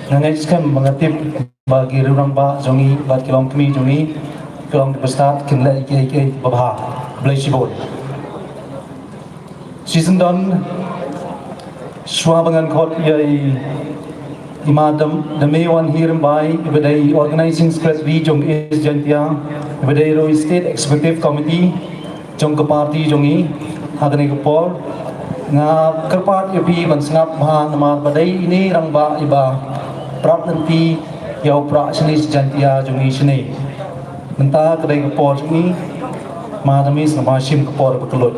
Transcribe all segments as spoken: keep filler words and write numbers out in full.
Nga ngeit skhem ba nga tip ba ki rangbah jong ngi bad ki longkmie jong ngi ki long kiba stad, kin leh kiei kiei kiba bha. Khublei shibun. Shisien don, shuwa ba ngan khot ïa i, i Madam Dame Wanhi Rymbai, iba dei Organizing Secretary jong East Jaintia, iba dei ruh i State Executive Committee jong ka party jong i. Ha kane ka por nga kyrpad ïa phi ban sngap bha namar ba dei ine i rangbah iba prat lynti ïa u prah shane East Jaintia jong i shane. Mynta ka dei ka por jong i. Madam, i sngap bha, shim ka por ba kylluid.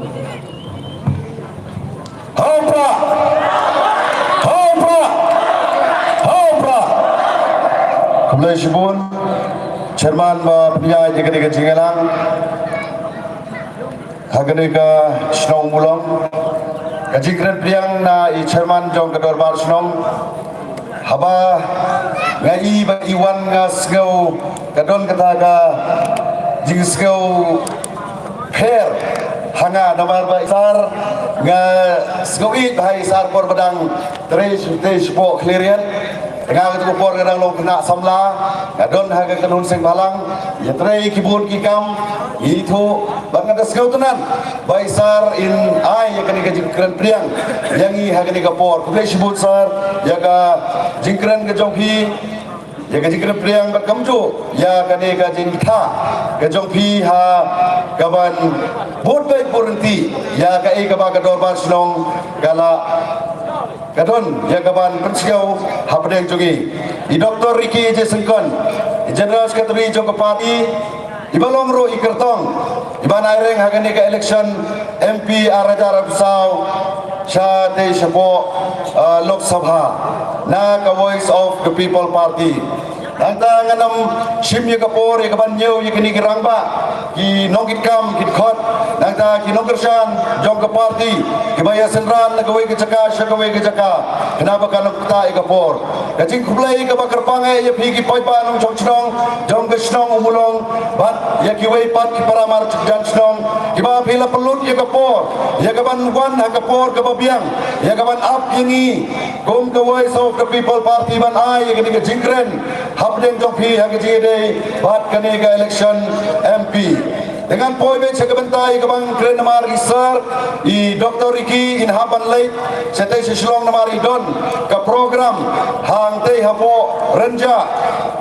Ha u prah! Ha u prah! Ha u prah! Khublei shibun, Chairman ba pynïaid ïa kane ka jingïalang ha kane ka shnong Mulong. Ka jingkren pdiang na i Chairman jong ka Dorbar Shnong. Haba nga i ba i wan nga sngew ka don kata ka jingsngew pher ha nga namar ba i Sar nga sngew ïeit bha i Sar por ba dang trei, trei shapoh Khliehriat. Nga katu ka por nga dang long khynnah samla, nga don ha ka kynhun seng bhalang, ïatrei ki bun ki kam, ithuh bad nga da sngewtynnat ba i Sar in ai ïa kane ka jingkren pdiang ïa ngi ha kane ka por. Khublei shibun Sar ïa ka jingkren ka jong phi, ïa ka jingkren pdiang bad kumjuh ïa kane ka jingkha ka jong phi ha kaban bud beit bud ryntih ïa kaei kaba ka Dorbar Shnong ka la ka don ïa kaban pynsngew hapdeng jong i. I Doctor Ricky J Syngkon, i General Secretary jong ka party, iba long ruh i kyrtong iban ai reng ha kane ka election M P ar hajar arphew saw shatei shapoh, uh, Lok Sabha na ka Voice of the People Party. Nangta ngan ym shim ïa ka por ïa kaban ñiew ïa kine ki rangbah, ki nongkitkam, ki dkhot, nangta ki nongkyrshan jong ka party kiba ïasynran na kawei ka jaka sha kawei ka jaka, khnang ba kan ym ktah ïa ka por. Ka jingkhublei kaba kyrpang eh ïa phi ki paidbah nongshong shnong jong ka shnong Umulong bad ïa kiwei pat ki para marjan shnong kiba phi la pynlut ïa ka por ïa kaban wan ha ka por kaba biang ïa kaban ap ïa ngi kum ka Voice of the People Party ban ai ïa kane ka jingkren hapdeng jong phi ha ka jingïadei bad kane ka election M P. Te ngan poi beit sha ka bynta ïa kaban kren namar i Sir, i Doctor Ricky in hap ban leit shatei sha Shillong namar i don ka program hangtei hapoh Rynjah.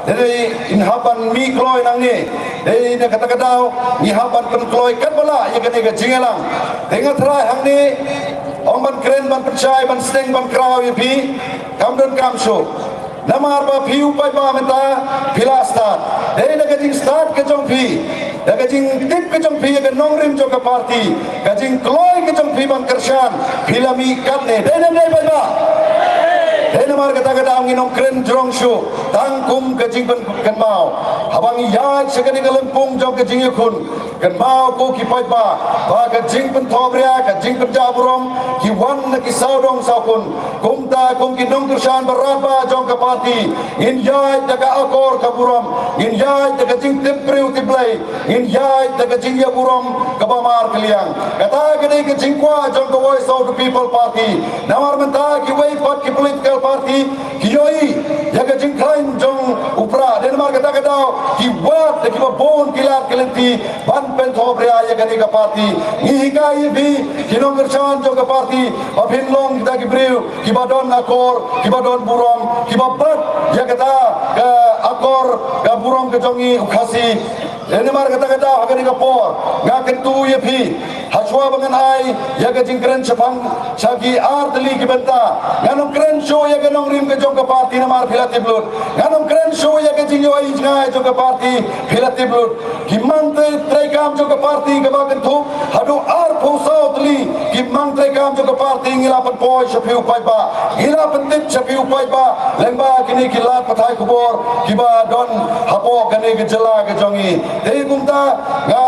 Te dei in hap ban mih kloi nangne. Dei na kata ka daw ngi hap ban pynkloi katba lah ïa kane ka jingïalang. Te nga tharai hangne ong ban kren, ban pynshai, ban sdang, ban kraw ïa phi, kam don kam shuh. Namar ba phi u paidbah mynta phi la stad. Dei na ka jingstad ka jong phi, da ka jingtip ka jong phi ïa ka nongrim jong ka party, ka jingkloi ka jong phi ban kyrshan, phi la mih katne. Dei ne ym dei paidbah? Dei namar kata ka daw ngin ym kren jrong shuh tang kum ka jingpynkynmaw. Haba ngi ïaid sha kane ka lympung jong ka jingïakhun, kynmaw ko ki paidbah ba ka jingpynthohbria, ka jingpynjah burom ki wan na ki sawdong sawkun. Kumta kum ki nongkyrshan ba radbah jong ka party, ngin ïaid da ka akor ka burom, ngin ïaid da ka jingtip briew tip Blei, ngin ïaid da ka jingïaburom kaba markylliang. Kata ka dei ka jingkwah jong ka Voice of the People Party. Namar mynta kiwei pat ki political party ki ïohi ïa ka jingkhlaiñ jong u prah. Dei namar kata ka daw ki wad da kiba bun ki lad ki lynti ban pynthohbria ïa kane ka party. Ngi hikai ïa phi ki nongkyrshan jong ka party ba phin long kita ki briew kiba don akor, kiba don burom, kiba bat ïa kata ka akor ka burom ka jong ngi u Khasi. Dei namar kata ka daw ha kane ka por nga kyntu ïa phi, hashwa ba ngan ai ïa ka jingkren shaphang sha ki ar tylli ki bynta, ngan ym kren shuh ïa ka nongrim ka jong ka party namar phi la tip lut. Ngan ym kren shuh ïa ka jingïohi jngai jong ka party, phi la tip lut. Ki mang trei, treikam jong ka party kaba kynthup haduh arphew saw tylli ki mang treikam jong ka party ngi la pynpoi sha phi u paidbah, ngi la pyntip sha phi u paidbah lyngba kine ki lad pathai khubor kiba don hapoh kane ka jylla ka jong ngi. Te kumta nga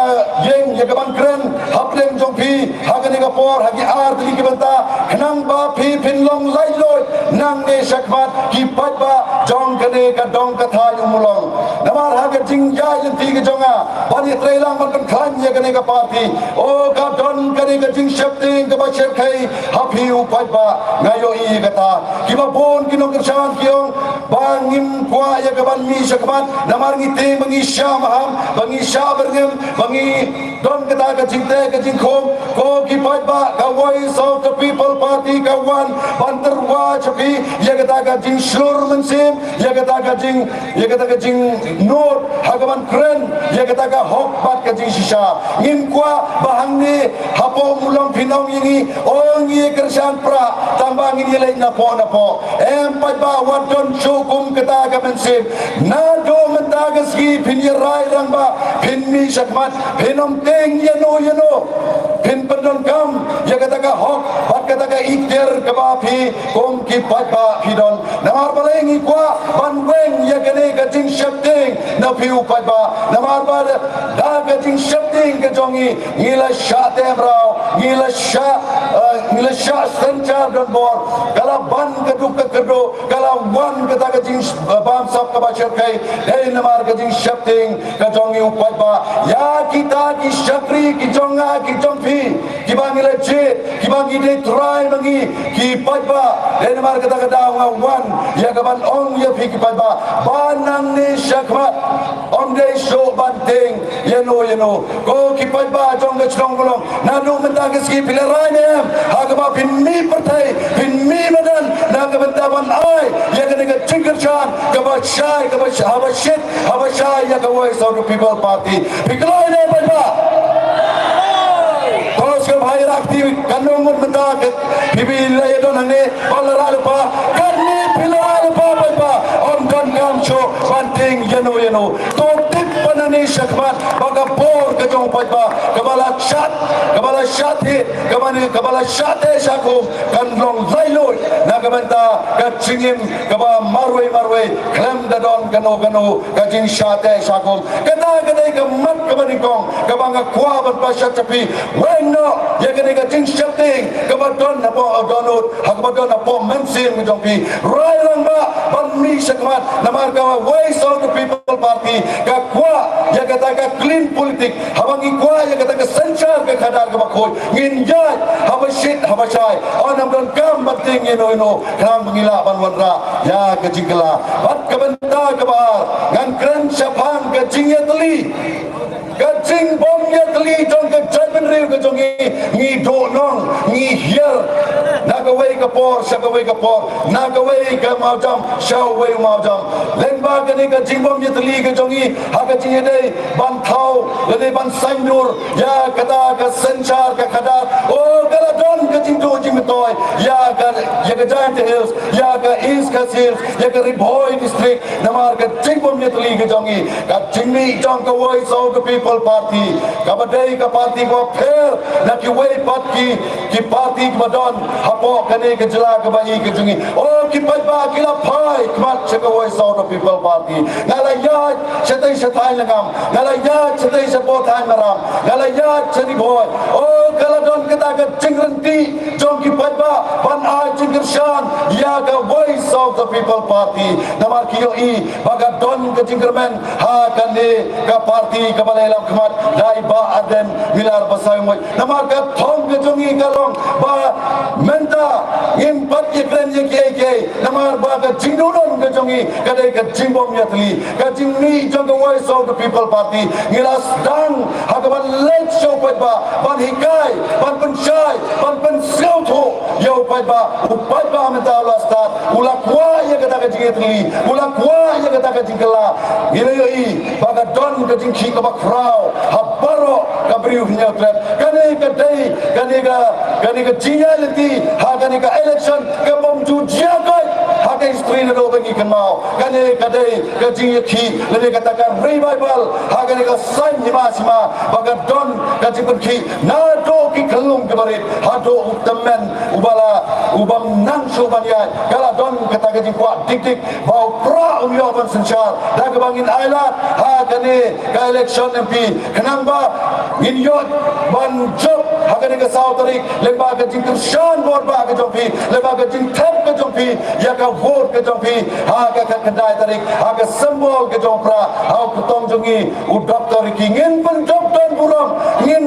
ïeng ïa kaban kren hapdeng jong phi ha kane ka por ha ki ar tylli ki bynta khnang ba phi phin long laitluid nangne shakhmat ki paidbah jong kane ka dong ka thaiñ Umulong. Namar ha ka jingïaid lynti ka jong nga ban ïatreilang ban pynkhlaiñ ïa kane ka party, o ka don kane ka jingsheptieng kaba shyrkhei ha phi u paidbah. Nga ïohi ïa kata, kiba bun ki nongkyrshan ki ong ba ngim kwah ïa ka ban mih shakhmat, namar ngi tieng ba ngi shah maham, ba ngi shah byrngem, ba ngi don kata ka jingteh ka jingkhum. Ko ki paidbah, ka Voice of the People Party ka wan ban tyrwa sha phi ïa kata ka jingshlur mynsiem, ïa kata ka jing, ïa kata ka jingnud ha ka ban kren ïa kata ka hok bad ka jingshisha. Ngim kwah ba hangne hapoh Mawlong phin ong ïa ngi, o ngi kyrshan prah, tang ba ngin ïaleit napoh napoh. Em paidbah, wat don shuh kum kata ka mynsiem. Naduh mynta ka sngi phin ïarai rangbah, phin mih shakhmat, phin ym tieng ïano ïano. Phin pyndonkam ïa kata ka hok bad kata ka ikhtiar kaba phi kum ki paidbah phi don. Namar balei ngi kwah ban weng ïa kane ka jingsheptieng na phi u paidbah? Namar ba da ka jingsheptieng ka jong ngi, ngi la shah teh mraw, ngi la shah, eh, ngi la shah synshar donbor, ka la ban ka duk ka kyrduh, ka la wan kata ka jing, eh, bamsap kaba shyrkhei, dei namar ka jingsheptieng ka jong ngi u paidbah. Ïa kita ki shakri ki jong nga ki jong phi, kiba ngi la jied, kiba ngi dei trai ma ngi ki paidbah, dei namar kata ka daw nga wan ïa ka ban ong ïa phi ki paidbah ba nangne shakhmat ym dei shuh ban tieng ïano ïano. Ko ki paidbah jong ka shnong Mawlong, naduh mynta ka sngi phi la rai ne em ha kaba phin mih pyrthei, phin mih madan na ka bynta ban ai ïa kane ka jingkyrshan kaba shai, kaba shai, haba shit, haba shai ïa ka Voice of the People Party? Phi kloi ne paidbah? Ko sngewbha ïa rakti, katno ngut mynta ka phi, phi la ïa don hangne ba la rah lypa? Katne phi la rah lypa paidbah, ym donkam shuh ban tieng ïano ïano. To tip ba nangne shakhmat ba ka bor ka jong u paidbah kaba la shah, kaba la shah thied, kaba ne, kaba la shah teh shah khum kan long laitluid na ka bynta ka jingim kaba marwei marwei khlem da don kano kano ka jingshah teh shah khum. Kata ka dei ka mat kaba nyngkong kaba nga kwah ban pashat sha phi. Weng noh ïa kane ka jingsheptieng kaba don hapoh dohnud, ha kaba don hapoh mynsiem ka jong phi. Rai lang ba ban mih shakhmat, namar ka Voice of the People Party ka kwah ïa kata ka clean politics. Haba ngi kwah ïa kata ka synshar ka khadar kaba khuid, ngin ïaid haba shit haba shai, ym donkam ban tieng ïano ïano, khnang ba ngin lah ban wanrah ïa ka jingkylla. Bad ka bynta kaba ar, ngan kren shaphang ka jingïatylli, ka jingbym ïatylli jong ka jaitbynriew ka jong ngi. Ngi duhnong, ngi hiar na kawei ka por sha kawei ka por, na kawei ka mawjam sha uwei u mawjam. Lyngba kane ka jingbym ïatylli ka jong ngi ha ka jingïadei ban thaw lane ban saiñdur ïa kata ka synshar ka khadar, o, ka la don ka jingduh jingmyntoi ïa ka, ïa ka Jaintia Hills, ïa ka East Khasi Hills, ïa ka Ri Bhoi District. Namar ka jingbym ïatylli ka jong ngi, ka jingmih jong ka Voice of the People Party, kaba dei ka party kaba pher na kiwei pat ki, ki party kiba don hapoh kane ka jylla kaba i ka jong ngi. O ki paidbah, ki la phai khmat sha ka Voice of the People Party. Nga la ïaid shatei shathaiñ Lyngngam, nga la ïaid shatei shapoh thaiñ Maram, nga la ïaid sha Ri Bhoi. O, ka la don kata ka jingryntih jong ki paidbah ban ai jingkyrshan ïa ka Voice of the People Party. Namar ki ïohi ba ka don ka jingkyrmen ha kane ka party kaba la ïalam khmat da i Bah Ardent Miller Basaiawmoit. Namar ka thong ka jong ngi ka long ba mynta ngim pat ïakren ïa kiei kiei, namar ba ka jingduhdon ka jong ngi ka dei ka jingbym ïatylli. Ka jingmih jong ka Voice of the People Party, ngi la sdang ha ka ban leit sha u paidbah, ban hikai, ban pynshai, ban pynsngewthuh ïa u paidbah. U paidbah mynta u la stad, u la kwah ïa kata ka jingïatylli, u la kwah ïa kata ka jingkylla. Ngi la ïohi ba ka don ka jingkhih kaba khraw ha baroh ka Bri u Hynñiewtrep. Kane ka dei, kane ka, kane ka jingïaid lynti ha kane ka election ka bym ju jia kawei ha ka history naduh ba ngi kynmaw. Kane ka dei ka jingïakhih lane kata ka revival ha kane ka saiñ hima sima, ba ka don ka jingpynkhih naduh ki khyllung ki barit haduh u tymmen uba la, u bym nang shuh ban ïaid. Ka la don kata ka jingkwah dik dik ba u prah un ïoh ban synshar da kaba ngin ailad ha kane ka election M P, khnang ba ngin ïoh ban jop ha kane ka saw tarik lyngba ka jingkyrshan bor ba ka jong phi, lyngba ka jingthep ka jong phi ïa ka vote ka jong phi ha ka khatkhyndai tarik, ha ka symbol ka jong u prah, ha u kyrtong jong ngi u Doctor Ricky. Ngin pynjop don Ngin,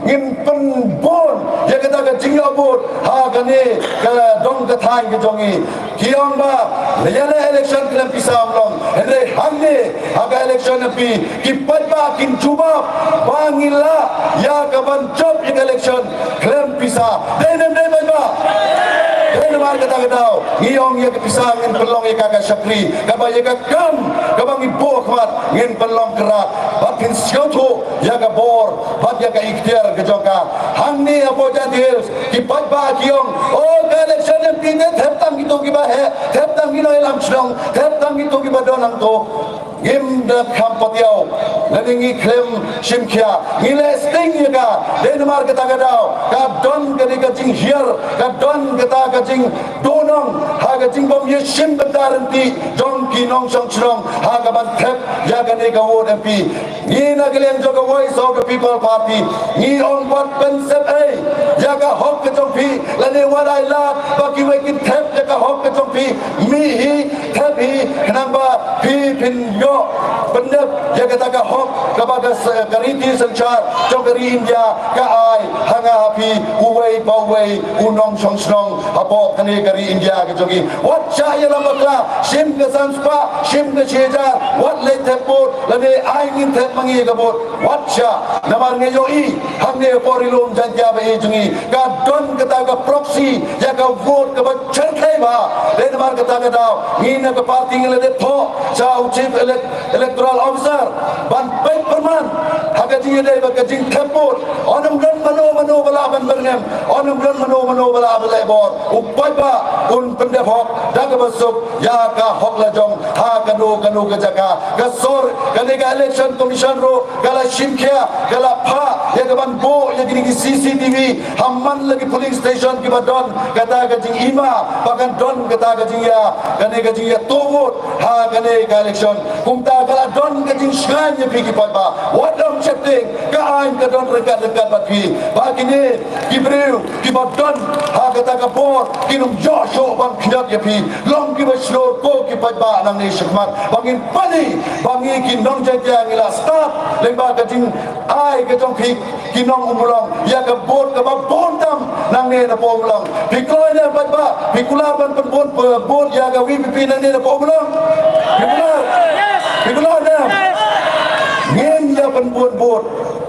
ngin pynbun ïa kata ka jingïoh vote ha kane ka dong ka thaiñ ka jong ngi. Ki ong ba la ïa la election khlem pisa ym long. Hynrei hangne ha ka election M P, ki paidbah kin jubab ba ngi la ïa ka ban jop ïa ka election khlem pisa. Dei ne em dei paidbah? Dei. Namar kata ka daw ngi ong ïa ka pisa ngin pynlong ïa ka, ka shakri, kaba ïa ka kam kaba ngi buh khmat ngin pynlong kyrpad. Bad phin sngewthuh ïa ka bor bad ïa ka ikhtiar ka jong ka. Hangne hapoh Jaintia Hills ki paidbah ki ong, o, ka election M P te thep tang kito kiba heh, thep tang ki nongïalam shnong, thep tang kito kiba don hangto. Ngim da kham patiaw lane ngi khlem shim khia, ngi leh sting ïa ka. Dei namar kata ka daw ka don kane ka jinghiar, ka don kata ka jingduhnong ha ka jingbym ïashim bynta ryntih jong ki nongshong shnong ha ka ban thep ïa kane ka vote M P. Ngi na ka liang jong ka Voice of the People Party ngi ong, wat pynsep ei ïa ka hok ka jong phi, lane wat ai lad ba kiwei kin thep ïa ka hok ka jong phi. Mih hi, thep hi, khnang ba phi phin ïoh pyndep ïa kata ka hok kaba ka s-, ka riti synshar jong ka ri India ka ai ha nga ha phi uwei pa uwei u nongshong shnong hapoh kane ka ri India ka jong ngi. Wat shah ïalam bakla, shim ka san spah, shim ka shi hajar, wat leit thep vote, lane ai ngin thep ma ngi ka vote. Wat shah, namar ngi ïohi hangne hapoh Ri Lum Jaiñtia ba ïeit jong ngi ka don kata ka proxy ïa ka vote kaba shyrkhei bha. Dei namar kata ka daw ngi na ka party ngi la dep thoh sha u Chief Elec-, Electoral Officer ban peit pyrman ha ka jingïadei bad ka jingthep vote. Ym don mano mano ba lah ban byrngem, ym don mano mano ba lah ban leh bor. U paidbah un pyndep hok da kaba suk ïa ka hok la jong ha kano kano ka jaka. Ka sor, kane ka Election Commission ruh ka la shim khia, ka la phah ïa ka ban buh ïa kine ki C C T V ha man la ki polling station kiba don kata ka jingima ba kan don kata ka jingïa, kane ka jingïa tuh vote ha kane ka election. Kumta ka la don ka jingshngaiñ ïa phi ki paidbah. Wat ym sheptieng, ka aiñ ka don ryngkat ryngkat bad phi. Ba kine ki briew kiba don ha kata ka bor kin ym ïoh shuh ban khñiot ïa phi. Long kiba shlur ko ki paidbah nangne shakhmat ba ngin pyni ba ngi ki nong Jaiñtia ngi la stad lyngba ka jingai ka jong phi ki nong Ummulong ïa ka vote kaba bun tam nangne napoh Ummulong. Phi kloi ne em paidbah? Phi kular ban pynbun, eh, vote ïa ka V P P nangne napoh Ummulong? Phi kular? Phi kular ne em? Ngin ïa pynbun vote.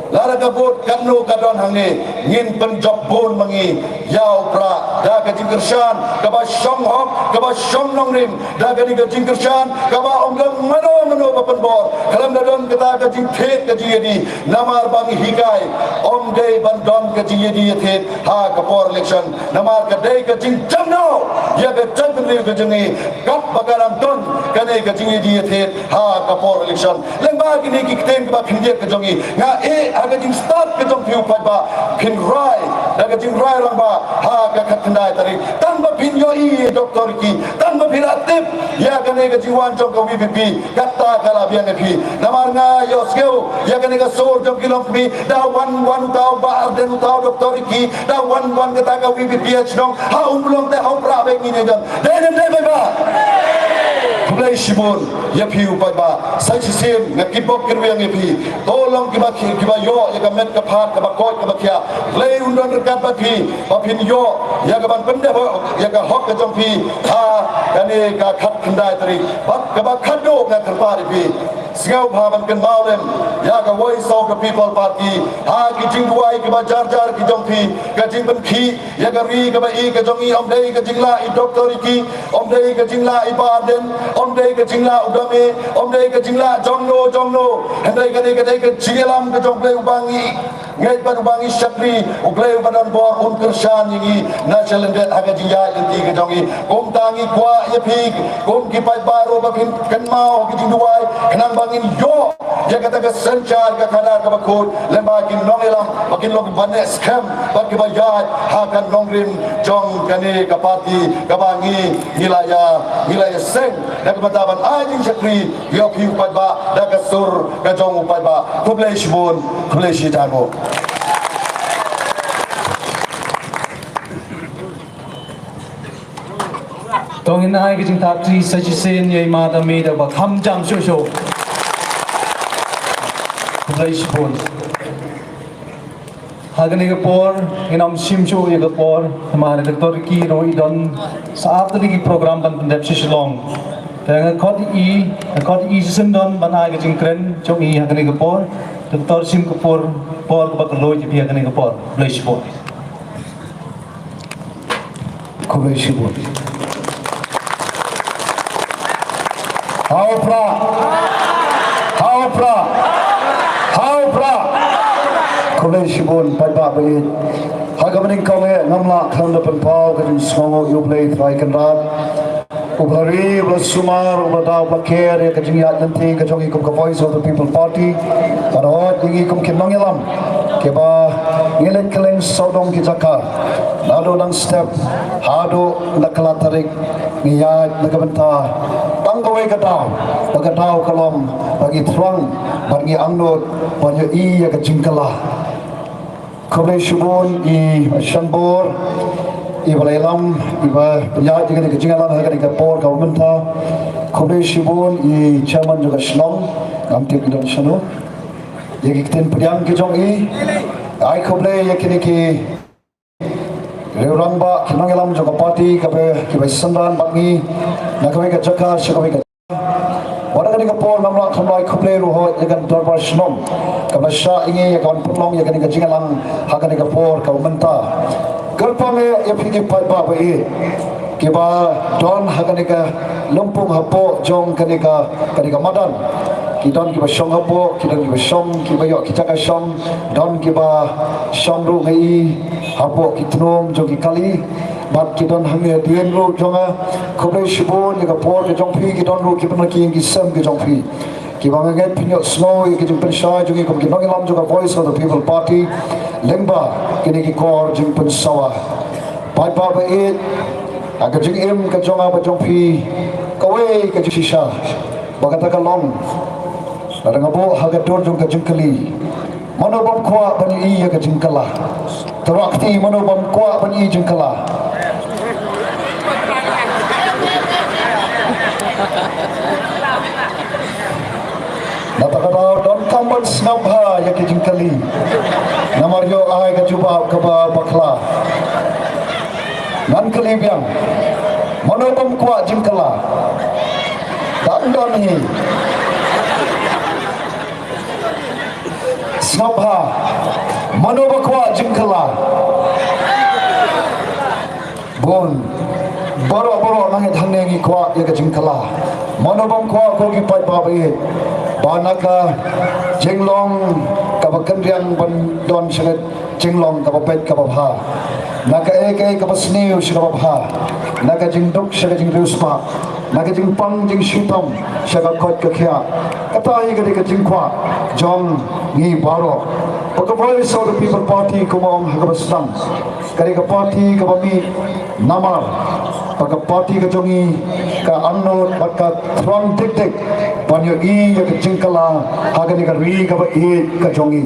Lada ka vote katno ka don hangne, ngin pynjop bun ma ngi ïa u Prah da ka jingkyrshan kaba shong hok, kaba shong nongrim, da kane ka jingkyrshan kaba ym don mano mano ba pynbor. Khlem da don kata ka jingthied ka jingïadei, namar ba ngi hikai ym dei ban don ka jingïadei ïathied ha ka por election. Namar ka dei ka jingjamno ïa ka jaitbynriew ka jong ngi katba ka dang don kane ka jingïadei ïathied ha ka por election. Lyngba kine ki ktien kiba khyndiat ka jong ngi, nga ïeh ha ka jingstad ka jong phi u paidbah, phin rai da ka jingrai rangbah ha ka khatkhyndai tarik. Tang ba phin ïohi ïa Doctor Ricky, tang ba phi la tip ïa kane ka jingwan jong ka V P P, kata ka la biang ïa phi. Namar nga ïohsngew ïa kane ka sur jong ki longkmie, da wan wan uta u Bah Ardent, uta u Doctor Ricky, da wan wan kata ka V P P ha shnong, ha Ummulong te ha u Prah bad ngin ïa jan. Dei ne em dei paidbah? Khublei shibun ïa phi u paidbah. Sa shisien nga kitbok kitrwiang ïa phi. To long kiba khi-, kiba ïoh ïa ka met ka phad, kaba koit kaba khiah. Blei un don ryngkat bad phi ba phin ïoh ïa ka ban pyndep ïa ka hok ka jong phi ha kane ka khatkhyndai tarik. Bad kaba khatduh nga kyrpad ïa phi, sngewbha ban kynmaw lem ïa ka Voice of the People Party ha ki jingduwai kiba jar jar ki jong phi, ka jingpynkhih ïa ka ri kaba ïeit ka jong ngi. Ym dei ka jinglah i Doctor Ricky, ym dei ka jinglah i Bah Ardent, ym dei ka jinglah u Dame, ym dei ka jinglah jongno jongno. Hynrei ka dei, ka dei ka jingïalam ka jong U Blei uba ngi ngeit bad uba ngi shakri. U Blei uba don bor un kyrshan ïa ngi na sha lyndet ha ka jingïaid lynti ka jong ngi. Kumta ngi kwah ïa phi kum ki paidbah ruh ba phin kynmaw ki jingduwai khnang ba ngin ïoh ïa kata ka synshar ka khadar kaba khuid, lem bad ki nongïalam ba kin long kiba neh skhem bad kiba ïaid ha ka nongrim jong kane ka party kaba ngi, ngi la ïa, ngi la ïa seng na ka bynta ban ai jingshakri ïa phi u paidbah da ka sur ka jong u paidbah. Khublei shibun, khublei shihajar nguh. To ngin ai ka jingthap kti sa shisien ïa i Ma Dame da kaba kham jam shuh shuh. Khublei shibun. Ha kane ka por, ngin ym shim shuh ïa ka por, namar Doctor Ricky ruh i don sa artylli ki program ban pyndep sha Shillong. Te nga khot ïa i, nga khot ïa i shisien don ban ai ka jingkren jong i ha kane ka por. Doctor, shim ka por, por kaba kyrduh ïa phi ha kane ka por. Khublei shibun. Khublei shibun. Ha u Prah. Ha u Prah. Ha u Prah. Khublei shibun, paidbah ba ïeit. Ha kaba nyngkong eh ngam lah khlem da pynpaw ka jingsngewnguh ïa U Blei Trai Kynrad, uba la ri, uba la sumar, uba la da, uba la ker ïa ka jingïaid lynti ka jong ngi kum ka Voice of the People Party. Bad hooid, ïa ngi kum ki nongïalam kiba ngi leit kylleng sawdong ki jaka, naduh dang step haduh na ka la tarik, ngi ïaid na ka bynta tang kawei ka daw, ba ka daw ka long ba ngi thrang bad ngi angnud ban ïohi ïa ka jingkylla. Khublei shibun i Shanbor, iba la ïalam, iba pynïaid ïa kane ka jingïalang ha kane ka por kaba mynta. Khublei shibun i Chairman jong ka shnong, ngam tip i don shano. Ïa ki ktien pdiang ki jong i. Ai khublei ïa kine ki riew rangbah, ki nongïalam jong ka party, kaba, kiba synran bad ngi na kawei ka jaka sha kawei ka jaka. Bad ha kane ka por ngam lah khlem da ai khublei ruh hooid ïa ka dorbar shnong kaba la shah ïa ngi ïa ka ban pynlong ïa kane ka jingïalang ha kane ka por kaba mynta. Kyrpang eh ïa phi ki paidbah ba ïeit kiba don ha kane ka lympung hapoh jong kane ka, kane ka madan. Ki don kiba shong hapoh, ki don kiba shong, kiba ïoh ki jaka shong, don kiba shong ruh ngi hapoh ki tnum jong ki kali. Bad ki don hangne dien ruh jong nga. Khublei shibun ïa ka por ka jong phi, ki don ruh kiba na ki ïing ki sem ki jong phi. Kiba nga ngeit phin ïohsngew ïa ki jingpynshai jong ngi kum ki nongïalam jong ka Voice of the People Party lyngba kine ki kor jingpynsawa. Paidbah ba ïeit, ha ka jingim ka jong nga bad jong phi, kawei ka jingshisha ba kata ka long, lada nga buh ha ka dur jong ka jingkylli, mano bym kwah ban ïohi ïa ka jingkylla? To rah kti, mano bym kwah ban ïohi jingkylla? Na kata ka daw donkam ban sngap bha ïa ki jingkylli. Namar ïoh ai ka jubab kaba bakla. Ngan kylli biang. Mano bym kwah jingkylla? Dang don hi. Sngap bha. Mano ba kwah jingkylla? Bun. Baroh baroh ngi hangne ngi kwah ïa ka jingkylla. Mano bym kwah, ko ki paidbah ba ïeit, ba na ka jinglong kaba kynriang ban don sha ka jinglong kaba beit kaba bha. Na kaei kaei kaba sniew sha kaba bha. Na ka jingduk sha ka jingriewspah. Na ka jingpang jingshitom sha ka koit ka khiah. Kata hi ka dei ka jingkwah jong ngi baroh. Ba ka Voice of the People Party, kumba ong ha kaba sdang, ka dei ka party kaba mih namar ba ka party ka jong ngi ka angnud bad ka thrang dik dik ban ïohi ïa ka jingkylla ha kane ka ri kaba ïeit ka jong ngi.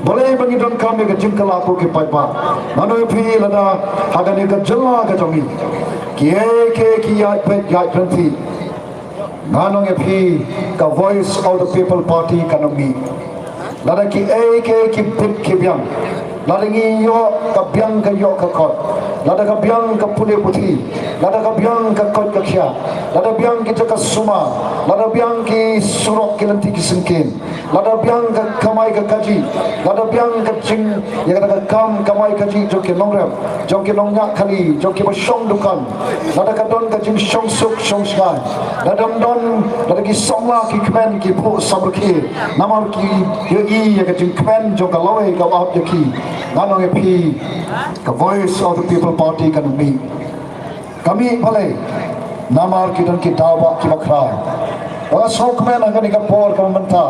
Balei ba ngi donkam ïa ka jingkylla, ko ki paidbah? Ngan ong ïa phi, lada ha kane ka jylla ka jong ngi kiei kiei ki ïaid peit ïaid pynthih, ngan ong ïa phi, ka Voice of the People Party kan ym mih. Lada kiei kiei ki bit ki biang, lada ngi ïoh ka biang ka ïoh ka kot, lada ka biang ka pule puthi, lada ka biang ka koit ka khiah, lada biang ki jaka sumar, lada biang ki surok ki lynti ki syngkien, lada biang ka kamai ka kajih, lada biang ka jing, ïa kata ka kam kamai kajih jong ki nongrep, jong ki nongñiah kali, jong kiba shong dukan, lada ka don ka jingshong suk shong shngaiñ, lada ym don, lada ki samla ki kmen ki phuh samrkhie namar ki ïohi ïa ka jingkmen jong ka lawei kaba ap ïa ki, ngan ong ïa phi, ka Voice of the People Party kan ym mih. Ka mih balei? Namar ki don ki daw ba ki bakhraw. Ba nga sngewkmen ha kane ka por kaba mynta,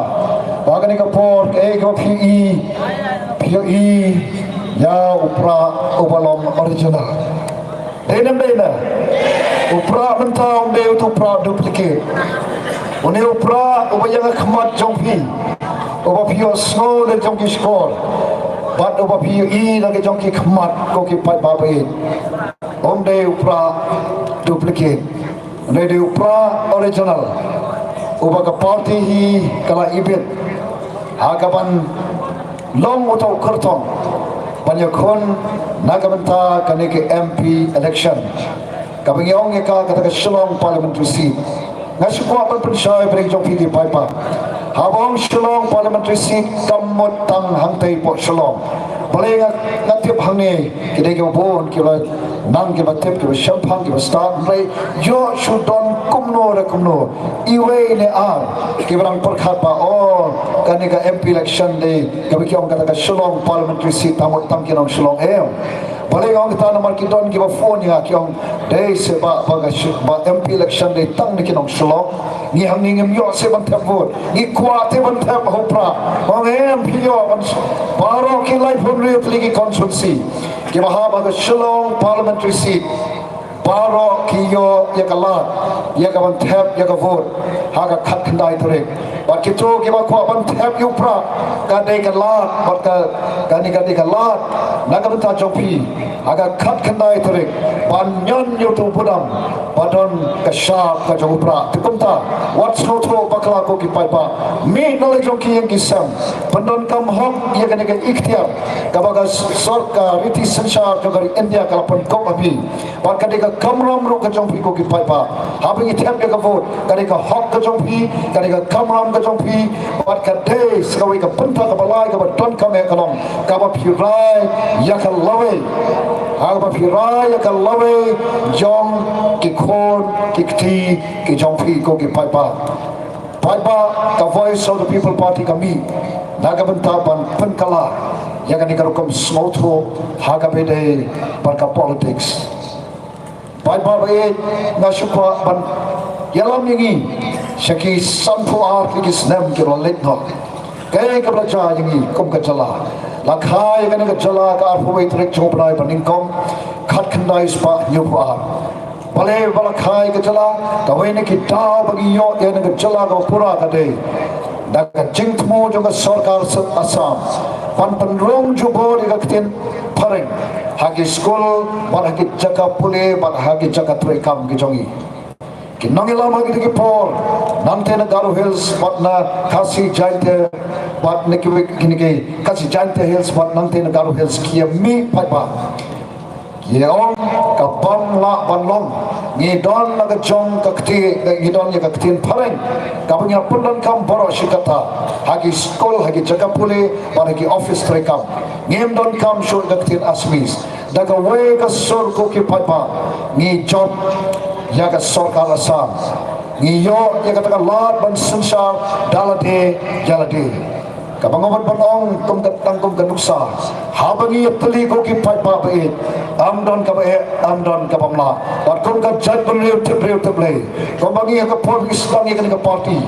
ba ha kane ka por kaei kaba phi ïohi, phi ïohi ïa u Prah uba long original. Dei ne ym dei ne? U Prah mynta um dei utu u Prah duplicate. Une u Prah uba ïeng ha khmat jong phi, uba phi ïohsngew da jong ki shkor bad uba phi ïohi da ki jong ki khmat, ko ki paidbah ba ïeit. Um dei u Prah duplicate. Um dei, dei u Prah original, uba ka party hi ka la ibit ha kaban long uta u kyrtong Ïakhun na ka bynta kane ka M P election kaba ngi ong ïa ka kata ka Shillong Parliamentary Seat. Nga sngewkwah ban pynshai bad jong phi ki paidbah. Haba ong Shillong Parliamentary Seat kam mut tang hangtei hapoh Shillong. Balei nga, nga tip hangne ki dei kiba bun kiba nang kiba tip kiba shemphang kiba stad hynrei ïoh shu don kumno re kumno. Iwei ne ar kiba nang pyrkhat ba oh kane ka M P election dei kaba ki ong kata ka Shillong Parliamentary Seat tang mut tang ki nong Shillong em. Balei nga ong kata namar ki don kiba phone ïa nga ki ong dei se ba ba ka shi- ba M P election dei tang na ki nong Shillong. Ngi hangne ngim ïoh se ban thep vote. Ngi kwah te ban thep ha u Prah. Ong em phi ïoh ban baroh ki laiphew hynriew tylli ki constituency kiba hap ha ka Shillong Parliamentary Seat. Baroh ki ïoh ïa ka lad ïa ka ban thep ïa ka vote ha ka khatkhyndai tarik. Bad kito kiba kwah ban thep ïa u Prah ka dei ka lad bad ka kane ka dei ka lad na ka bynta jong phi ha ka khatkhyndai tarik ban ñion ïa uto u budam ba don ka shap ka jong u Prah. Te kumta wat sngewthuh bakla ko ki paidbah, mih na la jong ki ïing ki sem, pyndonkam hok ïa kane ka iktiar kaba ka sorkar riti synshar jong ka ri India ka la pynkup ha phi. Bad ka dei ka kamram ruh ka jong phi ko ki paidbah. Haba ngi thep ïa ka vote ka dei ka hok ka jong phi, ka dei ka kamram ka jong phi. Bad ka dei sa kawei ka bynta kaba lai kaba donkam eh ka long kaba phi rai ïa ka lawei. Haba phi rai ïa ka lawei jong ki khun ki kti ki jong phi ko ki paidbah. Paidbah, ka Voice of the People Party ka mih na ka bynta ban pynkylla ïa kane ka rukom sngewthuh ha kaba ïadei bad ka politics. Paidbah ba ïeit, nga sngewkwah ban ïalam ïa ngi sha ki sanphew ar tylli ki snem kiba la leit noh. Kaei kaba la jia ïa ngi kum ka jylla? La kha ïa kane ka jylla ka arphew wei tarik jong u bnai ba nyngkong khatkhyndai spah hynñiewphew ar. Balei ba la kha ïa ka jylla? Kawei na ki daw ba ngi ïoh ïa kane ka jylla kaba pura ka dei da ka jingthmu jong ka sorkar Assam ban pynrung jubor ïa ka ktien phareng ha ki skul bad ha ki jaka pule bad ha ki jaka treikam ki jong ngi. Ki nongïalam ha kine ki por nangta na Garo Hills bad na Khasi Jaintia bad na kiwei kine ki Khasi Jaintia Hills bad nangta na Garo Hills ki ïa mih paidbah. Ki ong ka bym lah ban long. Ngi don la ka jong ka kti, ngi don ïa ka ktien phareng kaba ngi la pyndonkam baroh shi katta ha ki skul, ha ki jaka pule bad ha ki office treikam. Ngim donkam shuh ïa ka ktien Assamese. Da kawei ka sur ko ki paidbah ngi jop ïa ka sorkar Assam. Ngi ïoh ïa kata ka lad ban synshar da lade ïa lade. Kaba nga wan ban ong kum ka tang kum ka nuksa, haba ngi ïatylli ko ki paidbah ba ïeit, ym don kaba eh, ym don kaba mlah. Bad kum ka jaitbynriew tip briew tip Blei, kumba ngi ha ka por ngi sdang ïa kane ka party,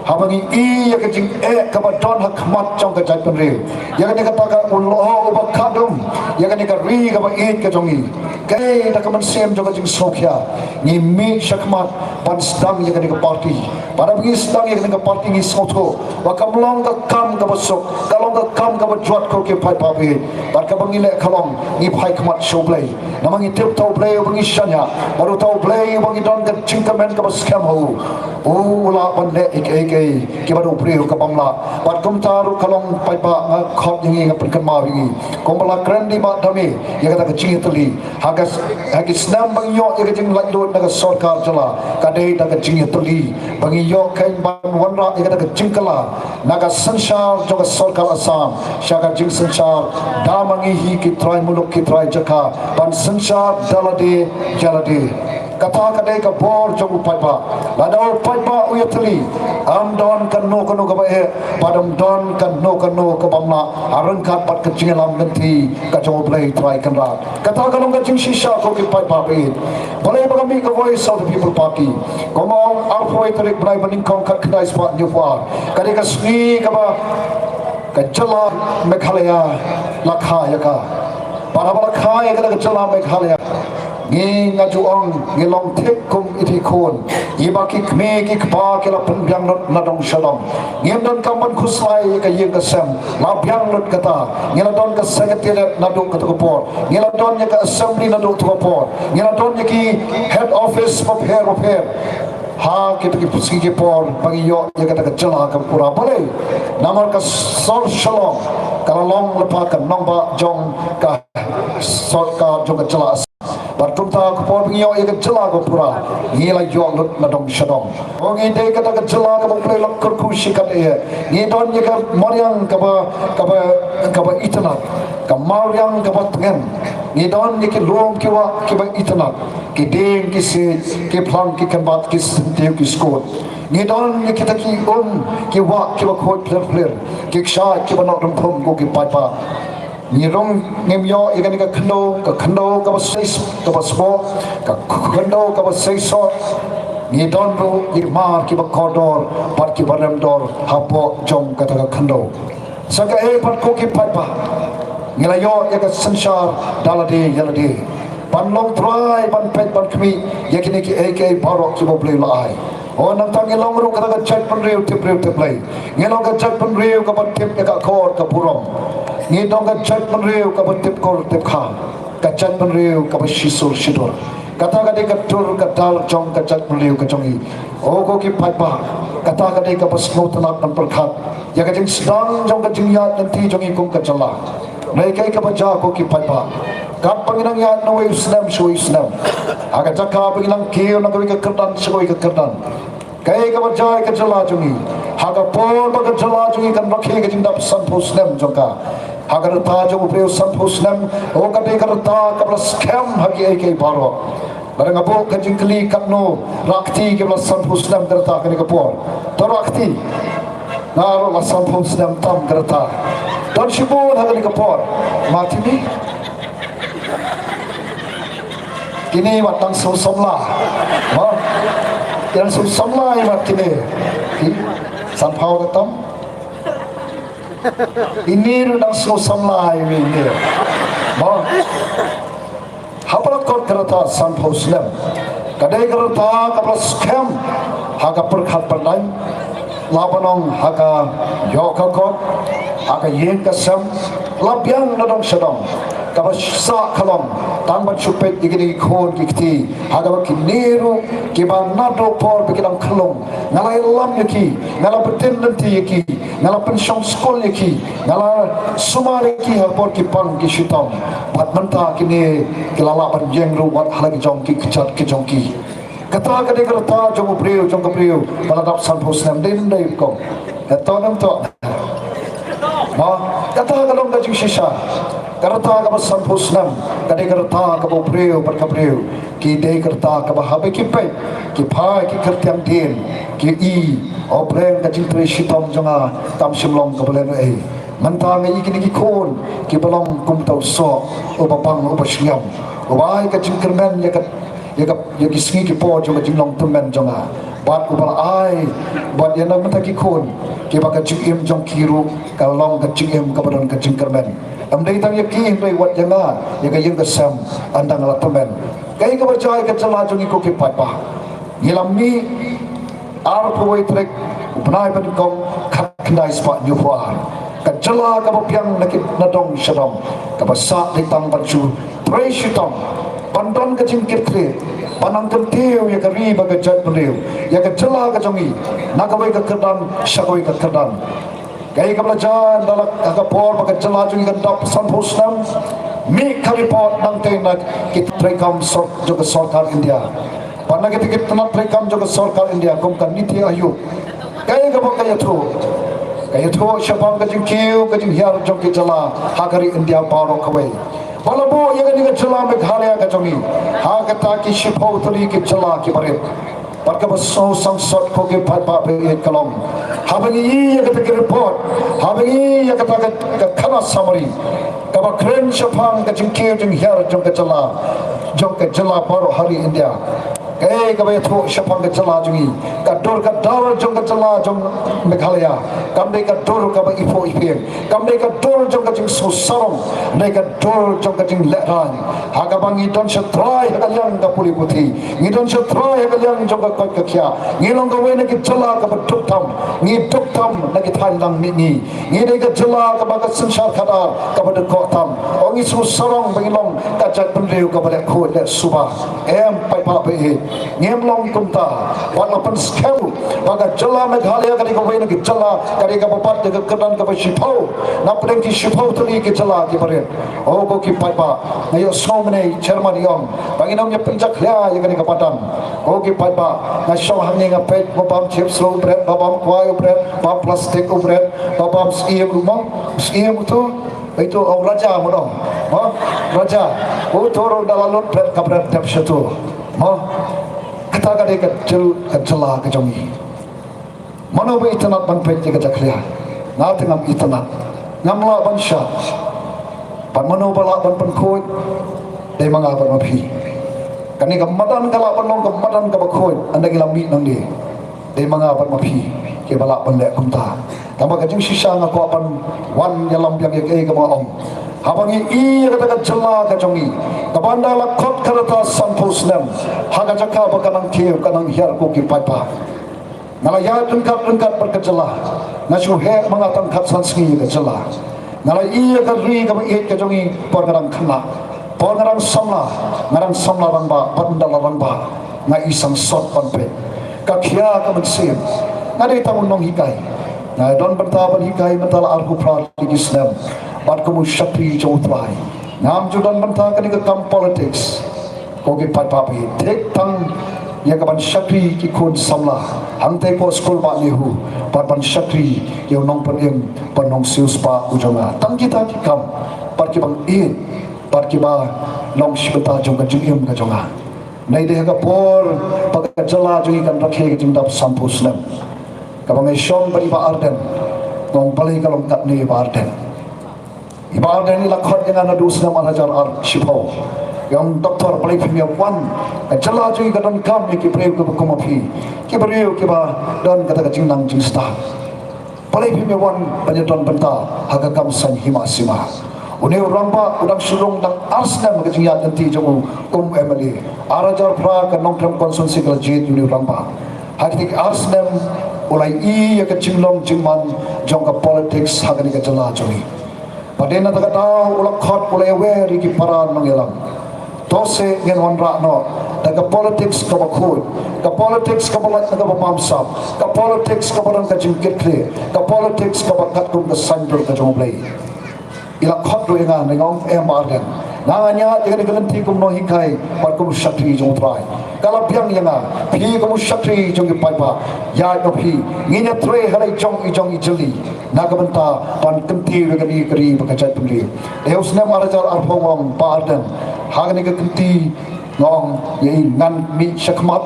haba ngi i ïa ka jingeh kaba don ha khmat jong ka jaitbynriew, ïa kane kata ka u lyoh uba khadum ïa kane ka ri kaba ïeit ka jong ngi, kaei da ka mynsiem jong ka jingsngewkhia ngi mih sha khmat ban sdang ïa kane ka party. Bad haba ngi sdang ïa kane ka party ngi sngewthuh ba kam long ka kam kaba suk, ka long ka kam kaba jwat ko ki paidbah ba ïeit. Bad kaba ngi leh ka long ngi phai khmat sha U Blei. Namar ngi tip uta U Blei uba ngi shaniah bad uta U Blei uba ngi don ka jingkyrmen kaba skhem ha u, u lah ban leh ïa kiei kiei kiba da u briew ka bym lah. Bad kumta ruh ka long paidbah, nga khot ïa ngi, nga pynkynmaw ïa ngi kumba la kren da i Bah Dame ïa kata ka jingïatylli. Ha ka, ha ki snem ba ngi ïoh ïa ka jinglaitluid na ka sorkar jylla ka dei da ka jingïatylli ba ngi ïoh kein ban wanrah ïa kata ka jingkylla na ka synshar jong ka sorkar Assam sha ka jingsynshar da ma ngi hi ki trai muluk ki trai jaka ban synshar da lade ïa lade. Kata ka dei ka bor jong u paidbah. Lada u paidbah u ïatylli, ym don kano kano kaba eh bad ym don kano kano kaba mlah ha ryngkat bad ka jingïalam lynti ka jong U Blei Trai Kynrad. Kata ka long ka jingshisha ko ki paidbah ba ïeit. Balei ba ka mih ka Voice of the People Party? Kumba ong, arphew wei tarik bnai ba nyngkong khatkhyndai spah hynñiewphew ar ka dei ka sngi kaba ka jylla Meghalaya la kha ïa ka. Bad haba la kha ïa kata ka jylla Meghalaya, ngi, nga ju ong, ngi long thik kum i thikun. Iba ki kmie ki kpa ki la pynbiang lut na dong sha dong. Ngim donkam ban khuslai ïa ka ïing ka sem. La biang lut kata. Ngi la don ka secretariat naduh kato ka por. Ngi la don ïa ka assembly naduh kato ka por. Ngi la don ïa ki head office bapher bapher. Ha kita ki sngi ki por ba ngi ïoh ïa kata ka jylla ka pura. Balei? Namar ka sor Shillong ka la long lypa ka nongbah jong ka sorkar jong ka jylla Assam. Bad kumta ka por ba ngi ïoh ïa ka jylla ka pura, ngi la ïoh lut na dong sha dong. Ngi dei kata ka jylla kaba U Blei u la kyrkhu shikatdei. Ngi don ïa ka mariang kaba, kaba, kaba itynnad, ka mariang kaba tngen. Ngi don ïa ki lum ki wah kiba itynnad, ki dieng ki siej, ki phlang ki kynbat, ki syntiew ki skud. Ngi don ïa kita ki um ki wah kiba khuid phlir phlir, ki kshaid kiba noh dum phum, ko ki paidbah. Ngi rung ngim ïoh ïa kane ka khyndew, ka khyndew kaba sei, kaba sboh, ka khyndew kaba sei sot. Ngi don ruh ïa ki mar kiba kordor bad kiba remdor hapoh jong kata ka khyndew. Sa kaei pat, ko ki paidbah, ngi la ïoh ïa ka synshar da lade ïa lade ban long trai, ban peit, ban khmih ïa kine kiei kiei baroh kiba U Blei u la ai. O, nangta ngi long ruh kata ka jaitbynriew tip briew tip Blei. Ngi long ka jaitbynriew kaba tip ïa ka akor ka burom. Ngi long ka jaitbynriew kaba tip kur tip kha, ka jaitbynriew kaba shisur shidur. Kata ka dei ka dur ka dar jong ka jaitbynriew ka jong ngi. O, ko ki paidbah, kata ka dei kaba sngewtynnat ban pyrkhat ïa ka jingsdang jong ka jingïaid lynti jong ngi kum ka jylla. Hynrei kaei kaba jia, ko ki paidbah, katba ngi nang ïaid na uwei u snem sha uwei u snem, ha ka jaka ba ngi nang kiew na kawei ka kyrdan sha kawei ka kyrdan, kaei kaba jia ïa ka jylla jong ngi? Ha ka por ba ka jylla jong ngi kan rakhe ka jingdap sanphew snem jong ka, ha ka rta jong u briew sanphew snem, o, ka dei ka rta kaba la skhem ha kiei kiei baroh. Lada nga buh ka jingkylli, katno rah kti kiba la sanphew snem ka rta kane ka por? To rah kti. Nga ruh la sanphew snem tam ka rta. Don shibun ha kane ka por. Ma kine, kine wat dang sngewsamla. Ma, ki dang sngewsamla ïa ma kine. Ki sanphew ka tam. Ine ruh dang sngewsamla ïa ine. Ma, haba la kot ka rta sanphew snem, ka dei ka rta kaba la skhem ha ka pyrkhat pyrdaiñ, la ban ong ha ka ïoh ka kot, ha ka ïing ka sem, la biang na dong sha dong, kaba sah ka long tang ban shu peit ïa kine ki khun ki kti, ha kaba kine ruh kiba naduh por ba ki dang khyllung, nga la ïalam ïa ki, nga la btin lynti ïa ki, nga la pynshong skul ïa ki, nga la sumar ïa ki ha por ki pang ki shitom. Bad mynta kine ki la lah ban ïeng ruh wat ha la ki jong ki kjat ki jong ki. Kata ka dei ka rta jong u briew, jong ka briew ba la dap sanphew snem, dei ne ym dei, kong? Hato ne ym hato? Ma, kata ka long ka jingshisha. Ka rta kaba sanphew snem ka dei ka rta kaba u briew bad ka briew ki dei ka rta kaba haba ki peit, ki phai, ki kyrtiang dien, ki i, o Blei, ka jingtrei shitom jong nga kam shym long kaba lehnohei. Mynta nga i kine ki khun kiba long kum uta u soh uba pang, uba shngiam, uba ai ka jingkyrmen ïa ka, ïa ka, ïa ki sngi ki por jong ka jinglong tymmen jong nga. Bad uba la ai bad ïa na mynta ki khun kiba ka jingim jong ki ruh ka long ka jingim kaba don ka jingkyrmen. Ym dei tang ïa ki, hynrei wat ïa nga, ïa ka ïing ka sem, ynda nga la tymmen. Kaei kaba jia ïa ka jylla jong ngi, ko ki paidbah? Ngi la mih arphew wei tarik u bnai ba nyngkong, khatkhyndai spah hynñiewphew ar. Ka jylla kaba biang na ki, na dong sha dong, kaba sah dei tang ban shu trei shitom, ban don ka jingkit khlieh, ban nang kyntiew ïa ka ri bad ka jaitbynriew, ïa ka jylla ka jong ngi, na kawei ka kyrdan sha kawei ka kyrdan. Kaei kaba la jia ynda la, ha ka por ba ka jylla jong ngi kan dap sanphew snem? Mih ka report nangtei na ki treikam sor-, jong ka sorkar India. Bad na kita ki tnat treikam jong ka sorkar India kum ka NITI Aayog, kaei kaba ka ïathuh? Ka ïathuh shaphang ka jingkiew ka jinghiar jong ki jylla ha ka ri India baroh kawei. Ba la buh ïa kane ka jylla Meghalaya ka jong ngi ha kata ki shiphew tylli ki jylla kiba rit. Bad kaba sngewsangsot, ko ki paidbah ba ïeit, ka long, haba ngi i ïa kata ki report, haba ngi i ïa kata ka, ka khana summary kaba kren shaphang ka jingkiew jinghiar jong ka jylla, jong ka jylla baroh ha ri India, kaei kaba ïathuh shaphang ka jylla jong ngi? Ka dur ka dar jong ka jylla jong Meghalaya kam dei ka dur kaba iphuh ipieng, kam dei ka dur jong ka jingsngewsarong, hynrei ka dur jong ka jinglehrain. Ha kaba ngi don shatrai ha ka liang ka pule puthi, ngi don shatrai ha ka liang jong ka koit ka khiah, ngi long kawei na ki jylla kaba duk tam, ngi duk tam na ki thaiñ lang mihngi. Ngi dei ka jylla kaba ka synshar khadar kaba duk tam. O, ngi sngewsarong ba ngi long ka jaitbynriew kaba leh khuid leh suba. Em, paidbah ba ïeit, Ngim long kumta. Wat la pynskhem ba ka jylla Meghalaya ka dei kawei na ki jylla, ka dei kaba bat ïa ka kyrdan kaba shiphew napdeng ki shiphew tylli ki jylla kiba rit. O ko ki paidbah, nga ïohsngew mynne chairman i ong ba ngin ym ïa pynjakhlia ïa kane ka madan. Ko ki paidbah, nga shong hangne nga peit ba bam chips ruh u bret, ba bam kwai u bret, bam plastik u bret, ba bam syiem ruh, mong syiem tu. Itu u Raja mo dong. Mo Raja. Uto ruh da la lut bret ka bret dep shatu. Mo. Kata ka dei ka jyl, ka jylla ka jong ngi. Mano ba itynnad ban peit ïa ka jakhlia? Nga te ngam itynnad. Ngam lah ban shah. Bad mano ba lah ban pynkhuid? Dei ma nga bad ma phi. Kane ka madan ka lah ban long ka madan kaba khuid, ynda ngi la mih nangne. Dei ma nga bad ma phi kiba lah ban leh kumta. Tangba ka jingshisha nga kwah ban wan ïalam biang ïa kaei kaba nga ong. Haba ngi i ïa kata ka jylla ka jong ngi, kaba ynda la khot ka rta sanphew snem ha ka jaka ba ka nang kiew ka nang hiar, ko ki paidbah. Nga la ïaid ryngkat ryngkat bad ka jylla. Nga shu heh ma nga tang khatsan sngi ïa ka jylla. Nga la i ïa ka ri kaba ïeit ka jong ngi por nga dang khynnah, por nga dang samla, nga dang samla rangbah bad ynda la rangbah. Nga i sangsot ban peit. Ka khia ka mynsiem. Nga dei tang u nonghikai. Nga don bynta ban hikai mynta la arphew phra tylli ki snem bad kum u shakri jong U Trai. Ngam ju don bynta kane ka kam politics. Ko ki paidbah, thik tang ïa ka ban shakri ki khun samla hangtei ko skul Bah NEHU bad ban shakri ïa u nongpynim bad nongsiewspah u jong nga. Tang kita ki kam bad ki bang ïeit bad kiba long shi bynta jong ka jingim ka jong nga. Nai dei ha ka por ba ka jylla jong ngi kan rakhe ka jingdap sanphew snem. Kaba ngi shong bad i Bah Ardent, nga ong balei ka long katne i Bah Ardent. I Bah Ardent i la khot ïa nga naduh snem ar hajar ar shiphew. I ong, Doktor, balei phim ïa wan? Ka jylla jong ngi ka donkam ïa ki briew kiba kum ma phi, ki briew kiba don kata ka jingnang jingstad. Balei phim ïa wan ban ïa don bynta ha ka kam saiñ hima sima? Une u rangbah u dang shu rung tang ar snem ha ka jingïaid lynti jong u kum u M L A. Ar hajar phra ka Nongkrem constituency ka la jied ïa une u rangbah. Ha kine ki ar snem u la i ïa ka jinglong jingman jong ka politics ha kane ka jylla jong ngi. Bad dei na kata ka daw u la khot, u la ïawer ïa ki para nongïalam. To se ngin wanrah noh da ka politics kaba khuid, ka politics kaba lait na kaba bamsap, ka politics kaba don ka jingkitkhlieh, ka politics kaba katkum ka saiñdur ka jong U Blei. I la khot ruh ïa nga, nga ong, em Bah Ardent, nga nga ñiah ïa kane ka lynti kum nonghikai bad kum shakri jong U Trai. Ka la biang ïa nga, phi kum shakri jong ki paidbah, ïaid noh phi, ngin ïatrei ha la i jong i jong i jylli na ka bynta ban kyntiew ïa kane ka ri bad ka jaitbynriew. Dei ha u snem ar hajar arphew, nga ong, Bah Ardent, ha kane ka kynti nga ong ïa i, ngan mih shakhmat,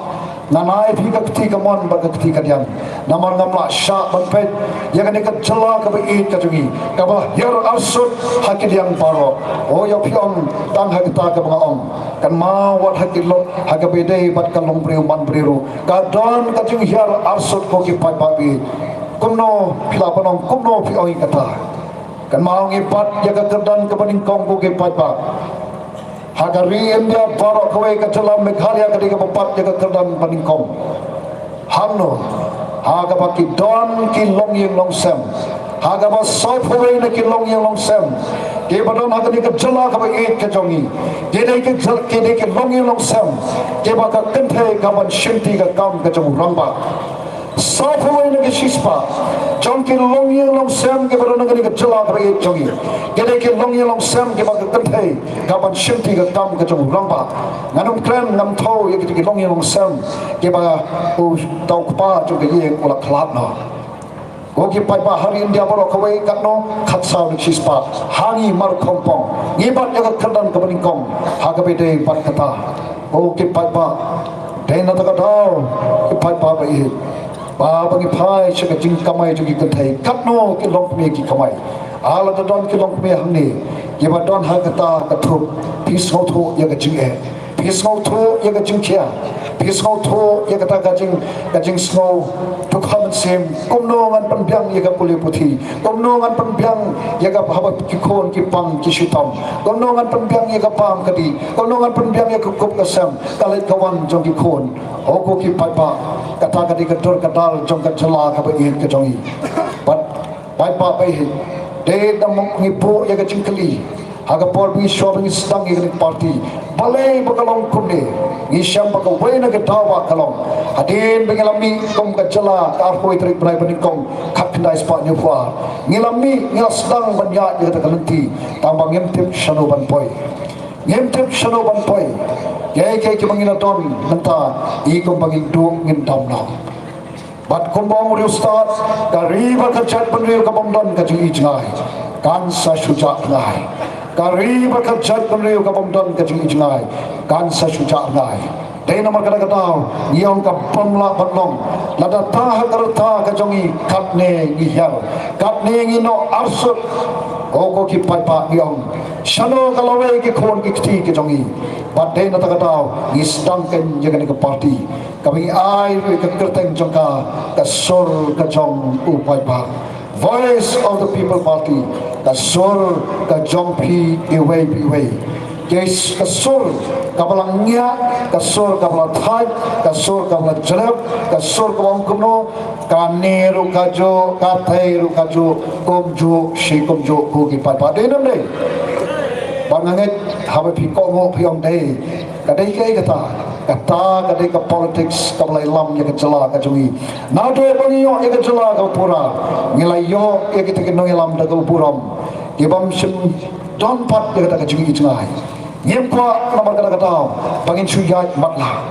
ngan ai phi ka kti kamon bad ka kti kadiang. Namar ngam lah shah ban peit ïa kane ka jylla kaba ïeit ka jong ngi kaba hiar arsut ha ki liang baroh. O ïa phi ong tang ha kata kaba nga ong, kynmaw wat ha ki lok, ha kaba ïadei bad ka longbriew manbriew ruh ka don ka jinghiar arsut, ko ki paidbah. Kumno phi lah ban ong, kumno phi ong ïa kata? Kynmaw ngi bat ïa ka kyrdan kaba nyngkong, ko ki paidbah. Ha ka ri India baroh kawei ka jylla Meghalaya ka dei kaba bat ïa ka kyrdan ba nyngkong. Hangno? Ha kaba ki don ki longïing longsem. Ha kaba sawphew wei na ki longïing longsem kiba don ha kane ka jylla kaba ïeit ka jong ngi, ki dei ki jyl-, ki dei ki longïing longsem kiba ka kynthei ka ban shimti ka kam ka jong u rangbah. Sawphew wei na ki shispah jong ki longïing longsem kiba don ha kane ka jylla kaba ïeit jong ngi, ki dei ki longïing longsem kiba ka kynthei ka ban shimti ka kam ka jong u rangbah. Ngan ym kren, ngam thew ïa kita ki longïing longsem kiba uta u kpa jong ka ïing u la khlad noh. Ko ki paidbah, ha ri India baroh kawei katno? Khatsaw na ki shispah. Ha ngi mar Khongpong ngi bat ïa ka kyrdan kaba nyngkong ha kaba ïadei bad kata. Ko ki paidbah, dei na kata ka daw, ki paidbah ba ïeit, ba, ba ngi phai sha ka jingkamai jong ki kynthei, katno ki longkmie ki kamai? Ah, lada don ki longkmie hangne kiba don ha kata ka thup, phi sngewthuh ïa ka jingeh, phi sngewthuh ïa ka jingkhia, phi sngewthuh ïa kata ka jing, ka jingsngew dukha mynsiem. Kumno ngan pynbiang ïa ka pule puthi? Kumno ngan pynbiang ïa ka haba ki khun ki pang ki shitom? Kumno ngan pynbiang ïa ka bam ka dih? Kumno ngan pynbiang ïa ka kup ka sem, ka leit ka wan jong ki khun? O ko ki paidbah, kata ka dei ka dur ka dar jong ka jylla kaba ïeit ka jong ngi. Bad paidbah ba ïeit, dei da ma ngi buh ïa ka jingkylli Ha ka por ba ngi shuwa ba ngi sdang ïa kane ka party, balei ba ka long kumne? Ngi shem ba kawei na ka daw ba ka long, hadien ba ngi la mih kum ka jylla ka arphew tarik bnai ba nyngkong khatkhyndai spah hynñiewphew ar, ngi la mih, ngi la sdang ban ïaid ïa kata ka lynti, tang ba ngim tip shano ban poi. Ngim tip shano ban poi. Kiei kiei kiba ngi la don mynta, i kumba ngin duh ngin dam noh. Bad kumba ong u riewstad, ka ri bad ka jaitbynriew ka bym don ka jingi jngai, kan sa shu jah jngai. Ka ri bad ka jaitbynriew ka bym don ka jingi jngai, kan sa shu jah jngai. Dei namar kata ka daw ngi ong ka bym lah ban long. Lada tang ha ka rta ka jong ngi, katne ngi hiar, katne ngi noh arsut. O ko ki paidbah, ngi ong, shano ka lawei ki khun ki kti ki jong ngi? Bad dei na kata ka daw ngi sdang kein ïa kane ka party, kaba ngi ai ruh ïa ka kyrteng jong ka, ka sur ka jong u paidbah. Voice of the People Party, ka sur ka jong phi iwei pa iwei. Ka s-, ka sur kaba la ngiah, ka sur kaba la thait, ka sur kaba la jlep, ka sur kaba ong kumno, kane ruh kajuh, katei ruh kajuh, kumjuh shi kumjuh, ko ki paidbah. Dei ne ym dei? Bad nga ngeit haba phi kohnguh phi ong dei, ka dei kaei kata? Kata ka dei ka politics kaba la ïalam ïa ka jylla ka jong ngi. Naduh ba ngi ïoh ïa ka jylla ka pura, ngi la ïoh ïa kita ki nongïalam da ka burom, ki bym shym don pat ïa kata ka jingi jngai. Ngim kwah namar kata ka daw ba ngin shu ïaid matlah.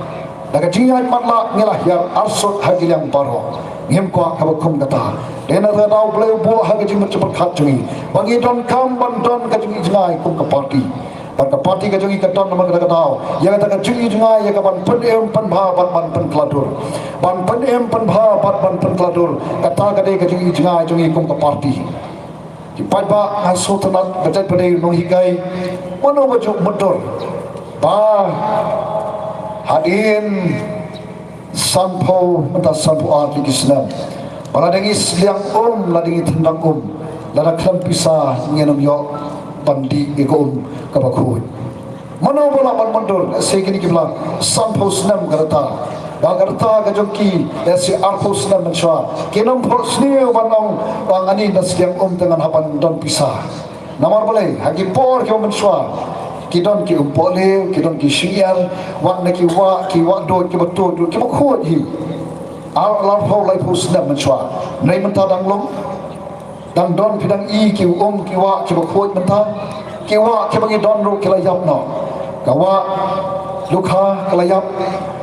Da ka jingïaid matlah ngi la hiar arsut ha ki liang baroh. Ngim kwah kaba kum kata. Dei na kata ka daw Blei u buh ha ka jingmut jingpyrkhat jong ngi ba ngi donkam ban don ka jingi jngai kum ka party. Bad ka party ka jong ngi ka don namar kata ka daw ïa kata ka jingi jngai, ïa ka ban pynim pynbha bad ban pynkylla dur. Ban pynim pynbha bad ban pynkylla dur, kata ka dei ka jingi jngai jong ngi kum ka party. Ki paidbah, nga sngewtynnat ba jait ba dei u nonghikai, mano ba ju mutdur ba hadien sanphew, mynta sanphew ar tylli ki snem, ba lada ngi sliang um, lada ngi tyndang um, lada khlem pisa ngin ym ïoh ban dih ïa ka um kaba khuid. Mano ba lah ban mutdur? Lehse kine kiba la sanphew snem ka rta, ba ka rta ka jong ki lehse arphew snem mynshuwa, kin ym phohsniew ban ong ba ngan ïa sliang um te ngan hap ban don pisa. Namar balei? Ha ki por kiba mynshuwa ki don ki umpohliew, ki don ki shyngiar, wat na ki wah, ki wah duid kiba tuid ruh kiba khuid hi. Ar, arphew, laiphew snem mynshuwa. Hynrei mynta dang long, dang don, phi dang i ki um, ki wah kiba khuid mynta. Ki wah kiba ngi don ruh ki la ïap noh. Ka wah Lukha ka la ïap,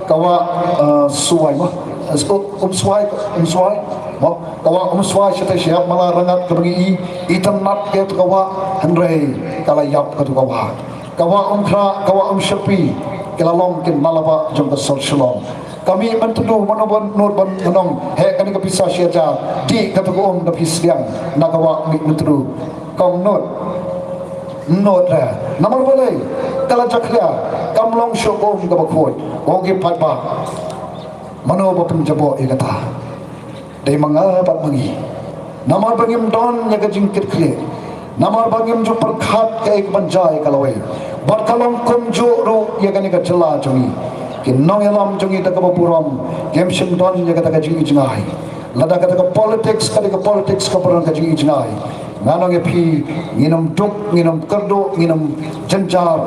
ka wah, eh, Suwai mo, eh, Um Suwai, Um Suwai mo, ka wah Um Suwai shatei sha ïap Mala Rangat kaba ngi i, itynnat kato ka wah, hynrei ka la ïap kato ka wah. Ka wah Um Khrah, ka wah Um Sharpi, ki la long ki nalabah jong ka sor Shillong. Ka mih Myntdu, mano ba nud ban ong, heh, kane ka pisa shi hajar, dih kato ka um da phi sliang na ka wah mih Myntdu. Kong nud, nud re. Namar balei? Ka la jakhlia, kam long shuh ka um kaba khuid. Ko ki paidbah, mano ba pynjaboh ïa kata? Dei ma nga bad ma ngi. Namar ba ngim don ïa ka jingkitkhlieh, namar ba ngim ju pyrkhat kaei kaban jia ïa ka lawei. Bad ka long kumjuh ruh ïa kane ka jylla jong ngi. Ki nongïalam jong ngi da kaba burom kim shym don ïa kata ka jingi jngai. Lada kata ka politics ka dei ka politics kaba don ka jingi jngai, ngan ong ïa phi, ngin ym duk, ngin ym kyrduh, ngin ym jynjar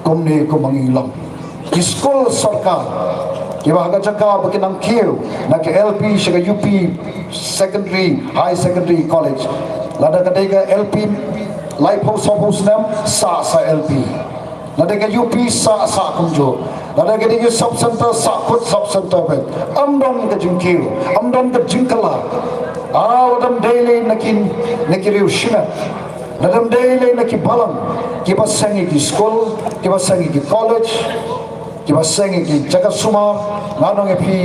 kumne kumba ngi long. Ki skul sorkar kiba ha ka jaka ba ki nang kiew na ka L P sha ka U P, secondary, high secondary, college. Lada ka dei ka L P laiphew sawphew snem, sah sah L P. Lada ka U P, sah sah kumjuh. Lada ka dei ka sub center, sah kut sub center beit. Ym don ka jingkiew, ym don ka jingkylla. Ah, lada ym dei lei na ki, na ki riew shimet, lada ym dei lei na ki balang kiba seng ïa ki skul, kiba seng ïa ki college, kiba seng ïa ki jaka sumar, ngan ong ïa phi,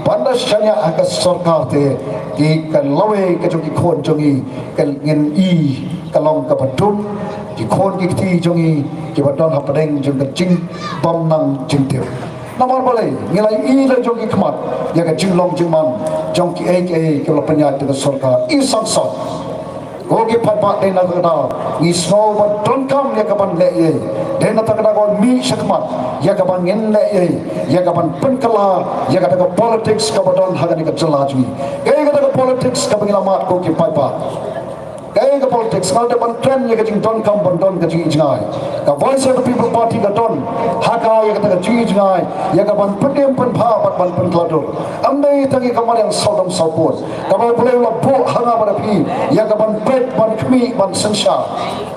ban da shaniah ha ka sorkar te, ki, ka lawei ka jong ki khun jong ngi, ka, ngin i ka long kaba dum. Ki khun ki kti jong ngi kiba don hapdeng jong ka jingbymnang jingtip. Namar balei? Ngi la i la jong ki khmat ïa ka jinglong jingman jong kiei kiei kiba la pynïaid da ka sorkar. I sangsot. Ko ki paidbah, dei na kata ka daw ngi sngew ba donkam ïa ka ban leh ei. Dei na kata ka daw ngi mih shakhmat ïa ka ban ngin leh ei, ïa ka ban pynkylla ïa kata ka politics kaba don ha kane ka jylla jong ngi. Kaei kata ka politics kaba ngi la mad, ko ki paidbah? Kaei ka politics? Nga dei ban kren ïa ka jingdonkam ban don ka jingïohi jngai. Ka Voice of the People Party ka don ha ka ïa kata ka jingïohi jngai ïa ka ban pynim pynbha bad ban pynkylla dur. Ym dei tang ïa ka mariang sawdong sawpud kaba U Blei u la buh ha nga bad ha phi ïa ka ban peit, ban khmih, ban synshar.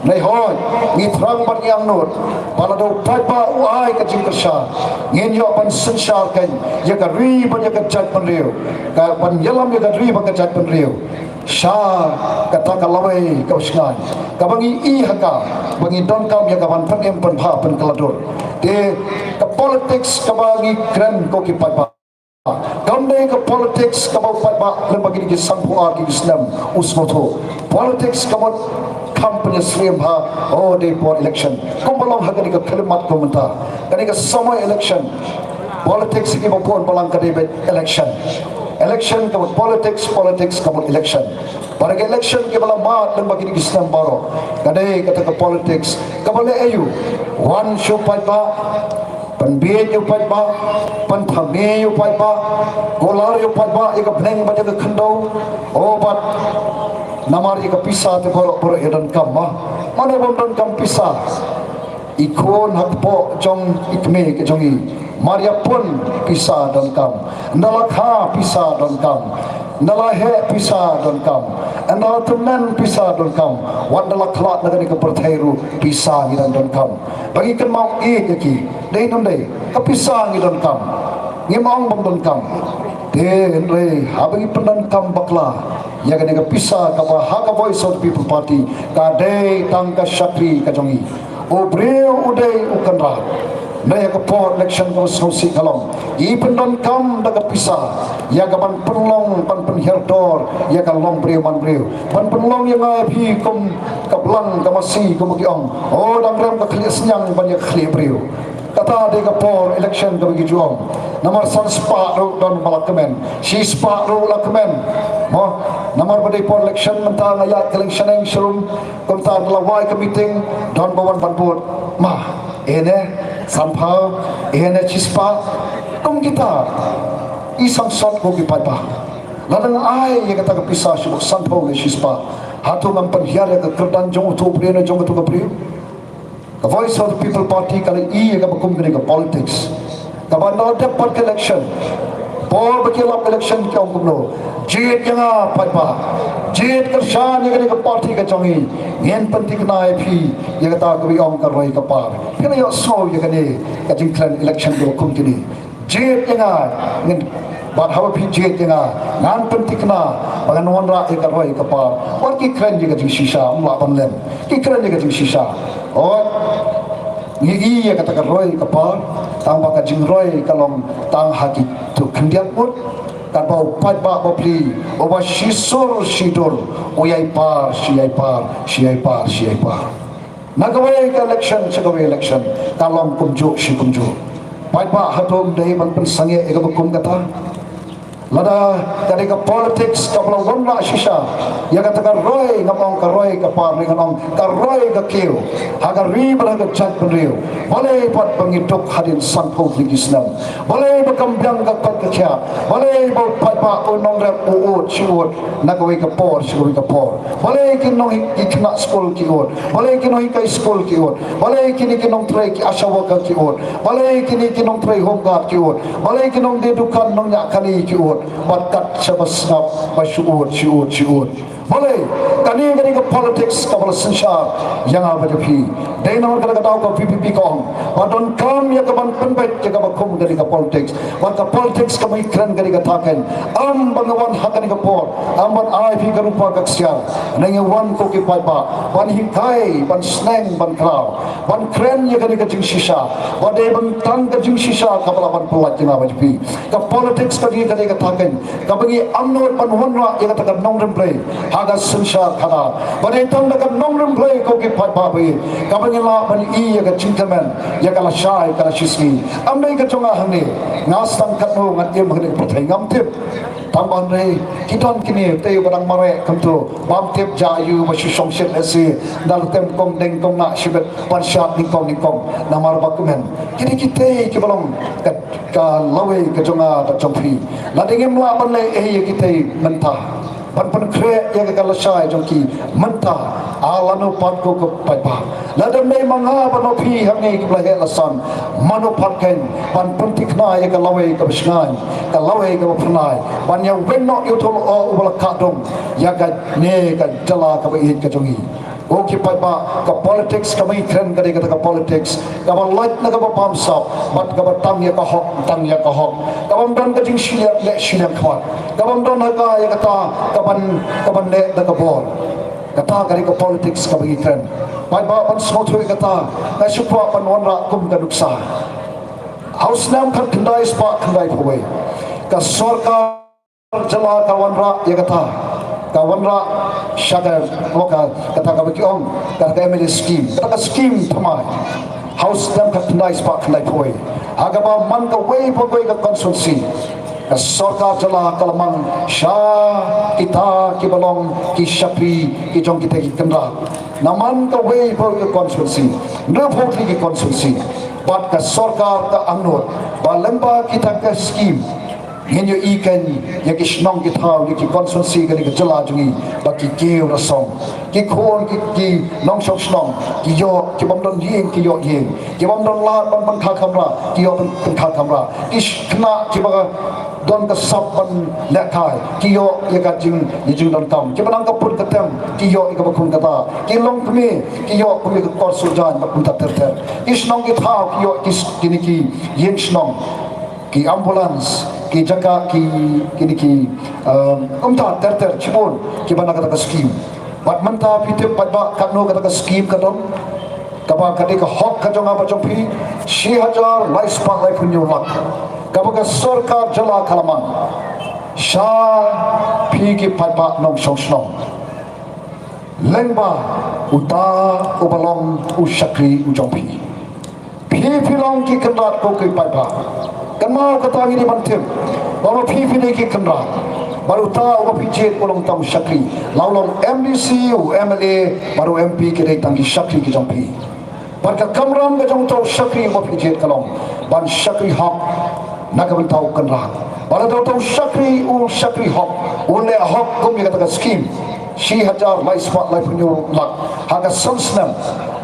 Nai hoi, ngi thrang bad ngi angnud ba lada u paidbah u ai ka jingkyrshan, ngin ïoh ban synshar kein ïa ka ri bad ïa ka jaitbynriew, ka ban ïalam ïa ka ri bad ka jaitbynriew sha kata ka lawei kaba shngaiñ kaba ngi i ha ka ba ngi donkam ïa ka ban pynim pynbha pynkylla dur. Te ka politics kaba ngi kren ko ki paidbah, kam dei ka politics kaba u paidbah lem bad kine ki sanphew ar ki snem u sngewthuh. Politics ka mut kam pynïasyriem ha, oh, dei por election. Kumba long ha kane ka khyllipmat ka mynta, kane ka samoi election. Politics kiba bun balang ka dei beit election. Election ka mut politics, politics ka mut election. Bad ka election kiba la mad lem bad kine ki snem baroh ka dei kata ka politics kaba leh aïu? Wan sha u paidbah, pynbieit ïa u paidbah, pynthame ïa u paidbah, kular ïa u paidbah ïa ka bneng bad ïa ka khyndew. Oh, bad namar ïa ka pisa te baroh baroh ïa donkam, ma mano bym donkam pisa? I khun ha kpoh jong i kmie ka jong i, mar ïa pun pisa donkam, ynda la kha pisa donkam, ynda la heh pisa donkam, ynda la tymmen pisa donkam, wat ynda la khlad na kane ka pyrthei ruh pisa ngi dang donkam. Ba ngi kynmaw ïeit ïa ki, dei ne ym dei? Ka pisa ngi donkam, ngim ong bym donkam. Te hynrei haba ngi pyndonkam bakla ïa kane ka pisa kaba ha ka Voice of the People Party ka dei tang ka shakri ka jong ngi. U briew u dei u kynrad. Nai ha ka por election ka sngewsih ka long, i pyndonkam da ka pisa ïa ka ban pynlong, ban pynhiar dor ïa ka long briew man briew, ban pynlong ïa nga ïa phi kum ka blang ka masi, kum ki ong, oh, dang rem ka khlieh synñiang ban ïa ka khlieh briew. Kata dei ka por election kaba ngi ju ong. Namar san spah ruh don ba la kmen, shi spah ruh la kmen. Mo, namar ba dei por election mynta nga ïaid kylleng shaneng sharum. Kumta ynda la wai ka meeting, don ba wan ban vote ma ine sanphew, ine shispah. Kum kita i sangsot ko ki paidbah. Lada nga ai ïa kata ka pisa shu buh sanphew ne shispah, hato ngam pynhiar ïa ka kyrdan jong uto u briew ne jong uto ka briew? Ka Voice of the People Party ka la ïohi ïa kaba kum kane ka politics. Kaba ynda la dep pat ka election, por ba ki lap election ki ong kumno? Jied ïa nga paidbah, jied kyrshan ïa kane ka party ka jong ngi. Ngin pynthikna ïa phi ïa kata kaba ong ka roi ka par. Phi la ïohsngew ïa kane ka jingkren election kaba kum kane? Jied ïa nga, ngin, bad haba phi jied ïa nga, ngan pynthikna ba ngan wanrah ïa ka roi ka par. Wat ki kren ïa ka jingshisha, ym lah ban lem. Ki kren ïa ka jingshisha. Oi, ngi ïohi ïa kata ka roi ka par, tang ba ka jingroi ka long tang ha kito khyndiat ngut. Katba u paidbah bapli uba shisur shidur u ïai par, shi ïai par, shi ïai par, shi ïai par. Na kawei ka election sha kawei election ka long kumjuh shi kumjuh. Paidbah, hato ym dei ban pynsangeh ïa kaba kum kata? Lada ka dei ka politics kaba la wanrah shisha ïa kata ka roi, ngam ong ka roi ka par, ngan ong ka roi ka kiew, ha ka ri bad ha ka jaitbynriew, balei pat ba ngi duk hadien sanphew tylli ki snem? Balei ba kam biang ka koit ka khiah? Balei ba u paidbah, u nongrep u ud shi ud na kawei ka por sha kawei ka por? Balei ki nong, ki khynnah skul ki ud? Balei ki nonghikai skul ki ud? Balei kine ki nongtrei, ki ASHA worker ki ud? Balei kine ki nongtrei home guard ki ud? Balei ki nongdie dukan, nongñiah kali ki ud? Bad kat shaba sngap ba shu ud, shu ud, shu ud. Balei? Kane ka dei ka politics kaba la synshar ïa nga bad ïa phi. Dei namar kata ka daw ka VPP ka ong ba donkam ïa ka ban pynbeit ïa kaba kum kane ka politics. Bad ka politics kaba ngi kren ka dei kata kein. Ym ba ngi wan ha kane ka por ym ban ai phi ka rupa ka ksiar. Ngi wan ko ki paidbah ban hikai, ban sneng, ban kraw, ban kren ïa kane ka jingshisha. Ba dei ban tang ka jingshisha kaba lah ban pyllait ïa nga bad ïa phi. Ka politics ka dei ka dei kata kein. Kaba ngi angnud ban wanrah ïa kata ka nongrim Blei ha ka synshar khadar. Ba dei tang da ka nongrim Blei ko ki paidbah, kaba ngi lah ban ïohi ïa ka jingkyrmen, ïa ka lashai ka lashisngi. Ym dei ka jong nga hangne, nga sdang katno, ngan im hangne ka pyrthei ngam tip. Tang ba hynrei ki don kine te ba dang mareh kumto, bym tip jia aïu ba shu shongshit lehse da la tem kong deng kong nah shibit ban shad nyngkong nyngkong namar ba kmen. Kine kitei kiba long ka, ka lawei ka jong nga bad jong phi. Lada ngim lah ban leh ei ïa kitei mynta, ban pynkhreh ïa ka lashai jong ki. Mynta, a lano pat ko ki paidbah? Lada mei ma nga bad ma phi hangne kiba la heh la san, mano pat kein ban pynthikna ïa ka lawei kaba shngaiñ, ka lawei kaba phyrnai, ban ïa weng noh ïa uto u lyoh uba la kah dum ïa kane ka jylla kaba ïeit ka jong ngi? Ko ki paidbah, ka politics kaba ngi kren ka dei kata ka politics kaba lait na kaba bamsap bad kaba tang ïa ka hok, tang ïa ka hok, kabym don ka jingshiliang leh shiliang khmat, kabym don ha ka ïa kata kaban, kaban leh da ka bor. Kata ka dei ka politics kaba ngi kren. Paidbah, ban sngewthuh ïa kata, nga shu kwah ban wanrah kum ka nuksa. Ha u snem khatkhyndai spah khyndaiphew wei, ka sorkar jylla ka wanrah ïa kata, ka wanrah sha ka, ka, kata kaba ki ong ka, ka M L A scheme, kata ka scheme thymmai. Ha u snem khatkhyndai spah khyndaiphew wei, ha kaba man kawei pa kawei ka constituency, ka sorkar jylla ka la mang sha kita kiba long ki shakri ki jong kita ki kynrad. Na man kawei pa kawei ka constituency, hynriewphew tylli ki constituency, bad ka sorkar ka angnud ba lyngba kita ka scheme ngin ïohi kein ïa ki shnong ki thaw, ïa ki constituency kane ka jylla jong ngi ba ki kiew rasong, ki khun ki, ki nongshong shnong ki ïoh, kibym don ïing ki ïoh ïing, kibym don lad ban pynkha kamra ki ïoh pyn-, pynkha kamra, ki sh-, khynnah kiba don ka sap ban lehkai ki ïoh ïa ka jing, ïa jingdonkam, kiba nang ka put ka tem ki ïoh ïa kaba khun kata, ki longkmie ki ïoh kum ïa ka kor suh jaiñ bad kumta ter ter, ki shnong ki thaw ki ïoh ki s-, kine ki ïing shnong, ki ambulance, ki jaka, ki, kine ki, um, kumta ter ter shibun kiba na kata ka scheme. Bad mynta phi tip paidbah katno kata ka scheme ka don, kaba ka dei ka hok ka jong nga bad jong phi, shi hajar lai spah laiphew hynñiew lak kaba ka sorkar jylla ka la mang sha phi ki paidbah nongshong shnong, lyngba uta uba long u shakri u jong phi. Phi, phi long ki kynrad ko ki paidbah. Kynmaw kata, ngi dei ban tip ba ma phi, phi dei ki kynrad. Bad uta uba phi jied u long tang u shakri. La u long M D C, u M L A bad u M P ki dei tang ki shakri ki jong phi. Bad ka kamram ka jong uta u shakri uba phi jied ka long ban shakri hok na ka bynta u kynrad. Bad lada uta u shakri u shakri hok, u leh hok kum ïa kata ka scheme shi hajar lai spah laiphew hynñiew lak ha ka san snem.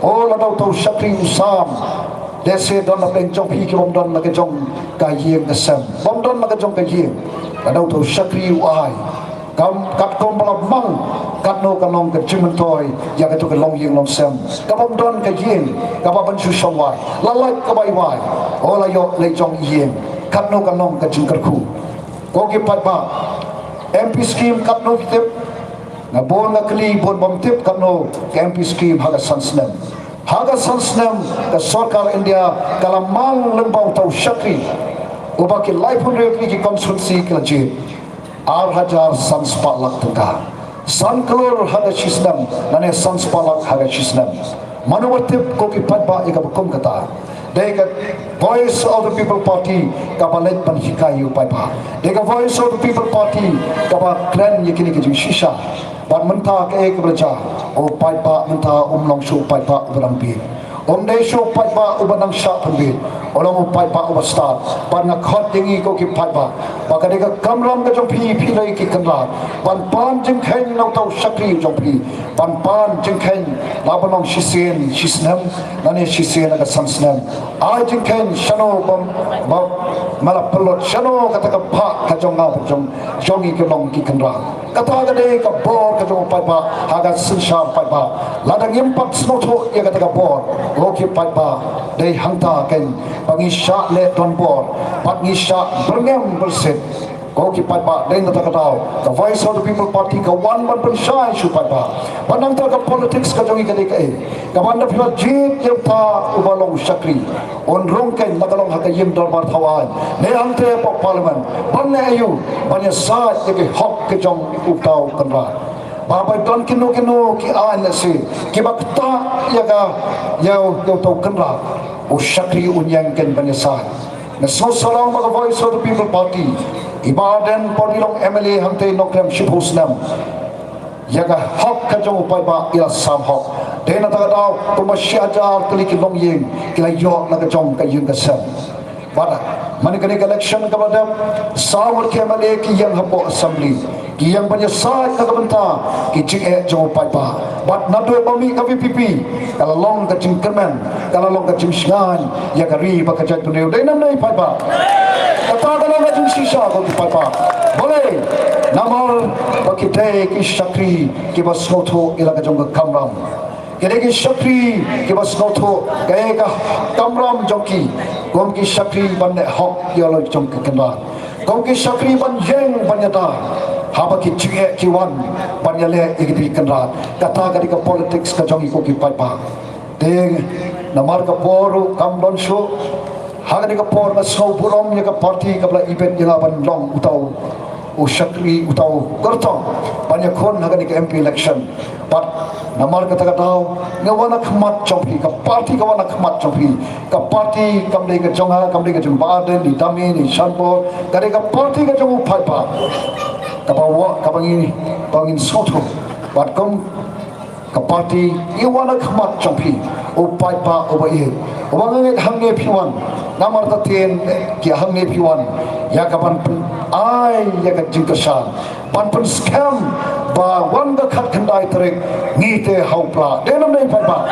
O, lada uta u shakri u sam, lehse don na pdeng jong phi kibym don na ka jong ka ïing ka sem, bym don na ka jong ka ïing, lada uta u shakri u ai, kam, katkum ba la mang katno kan long ka jingmyntoi ïa kato ka longïing longsem, kabym don ka ïing kaba ban shu shong wai, la lait ka bai wai, o, la ïoh leit jong ïing, katno kan long ka jingkyrkhu. Ko ki paidbah, M P scheme katno ki tip? Nga bun nga kylli, bun bym tip katno ka M P scheme ha ka san snem. Ha ka san snem ka sorkar India ka la mang lyngba uta u shakri uba ki laiphew hynriew tylli ki constituency ki la jied, ar hajar san spah lak tyngka. San klur ha ka shi snem, lane san spah lak ha ka shi snem. Mano ba tip ko ki paidbah ïa kaba kum kata? Dei ka Voice of the People Party kaba leit ban hikai ïa u paidbah. Dei ka Voice of the People Party kaba kren ïa kine ki jingshisha. Bad mynta kaei kaba la jia? U paidbah mynta um long shuh u paidbah uba nang bieit. Um dei shuh u paidbah uba nang shah pynbieit. U long u paidbah uba stad. Bad nga khot ïa ngi ko ki paidbah ba ka dei ka kamram ka jong phi, phi dei ki kynrad, ban pan jingkheiñ na uta u shakri jong phi. Ban pan jingkheiñ, la ban long shisien shi snem, lane shisien ha ka san snem. Ai jingkheiñ shano ba, ba, ba la pynlut, shano kata ka bhah ka jong nga bad jong, jong ngi ki long ki kynrad. Kata ka dei ka bor ka jong u paidbah ha ka synshar paidbah. Lada ngim pat sngewthuh ïa kata ka bor, ko ki paidbah, dei hangta kein ba ngi shah leh donbor bad ngi shah byrngem byrsit. Ko ki paidbah, dei na kata ka daw ka Voice of the People Party ka wan ban pynshai sha u paidbah ba nangta ka politics ka jong ngi ka dei kaei. Ka ban da phi la jied ïa uta uba long u shakri, un rung kein, la ka long ha ka ïing dorbar thaw aiñ ne hangta hapoh Parliament, ban leh aïu? Ban ïasaid ïa ki hok ki jong uta u kynrad. Ba haba don kino kino ki aiñ lehse kiba ktah ïa ka, ïa u, ïa uta u kynrad, u shakri un ïeng kein ban ïasaid. Nga sngewsarong ba ka Voice of the People Party, i Bah Ardent, por i long M L A hangta i nongkhlem shiphew snem, ïa ka hok ka jong u paidbah i la sam hok. Dei na kata ka daw kumba shi hajar tylli ki longïing ki la ïoh na ka jong ka ïing ka sem. Bad man kane ka election kaba dep, saw ngut ki M L A ki ïeng hapoh assembly, ki ïeng ban ïasaid na ka bynta ki jingeh jong u paidbah. Bad naduh ba mih ka V P P, ka la long ka jingkyrmen, ka la long ka jingshngaiñ ïa ka ri bad ka jaitbynriew. Dei ne ym dei paidbah? Kata ka long ka jingshisha ko ki paidbah. Balei? Namar ba ki dei ki shakri kiba sngewthuh ïa la ka jong ka kamram. Ki dei ki shakri kiba sngewthuh ïa ka kamram jong ki kum ki shakri ban leh hok ïa la jong ka kynrad, kum ki shakri ban ïeng ban ïada haba ki jingeh ki wan ban ïaleh ïa ki kynrad. Kata ka dei ka politics ka jong i ko ki paidbah. Te namar ka por ruh kam don shuh. Ha kane ka por nga sngew burom ïa ka party kaba la ibit ïa nga ban long uta u shakri, uta u kyrtong ban ïakhun ha kane ka M P election. Bad namar kata ka daw nga wan ha khmat jong phi, ka party ka wan ha khmat jong phi. Ka party kam dei ka jong nga, kam dei ka jong Bah Ardent, i Dame, i Shanbor, ka dei ka party ka jong u paidbah. Kaba wa, kaba ngi, kaba ngin sngewthuh. Bad kum ka party i wan ha khmat jong phi, u paidbah uba ïeit, uba nga ngeit hangne phi wan. Namar ta tien ki hangne phi wan ïa ka ban pyn-, ai ïa ka jingkyrshan, ban pynskhem ba wan ka khatkhyndai tarik ngi te ha u Prah. Dei ne ym dei paidbah?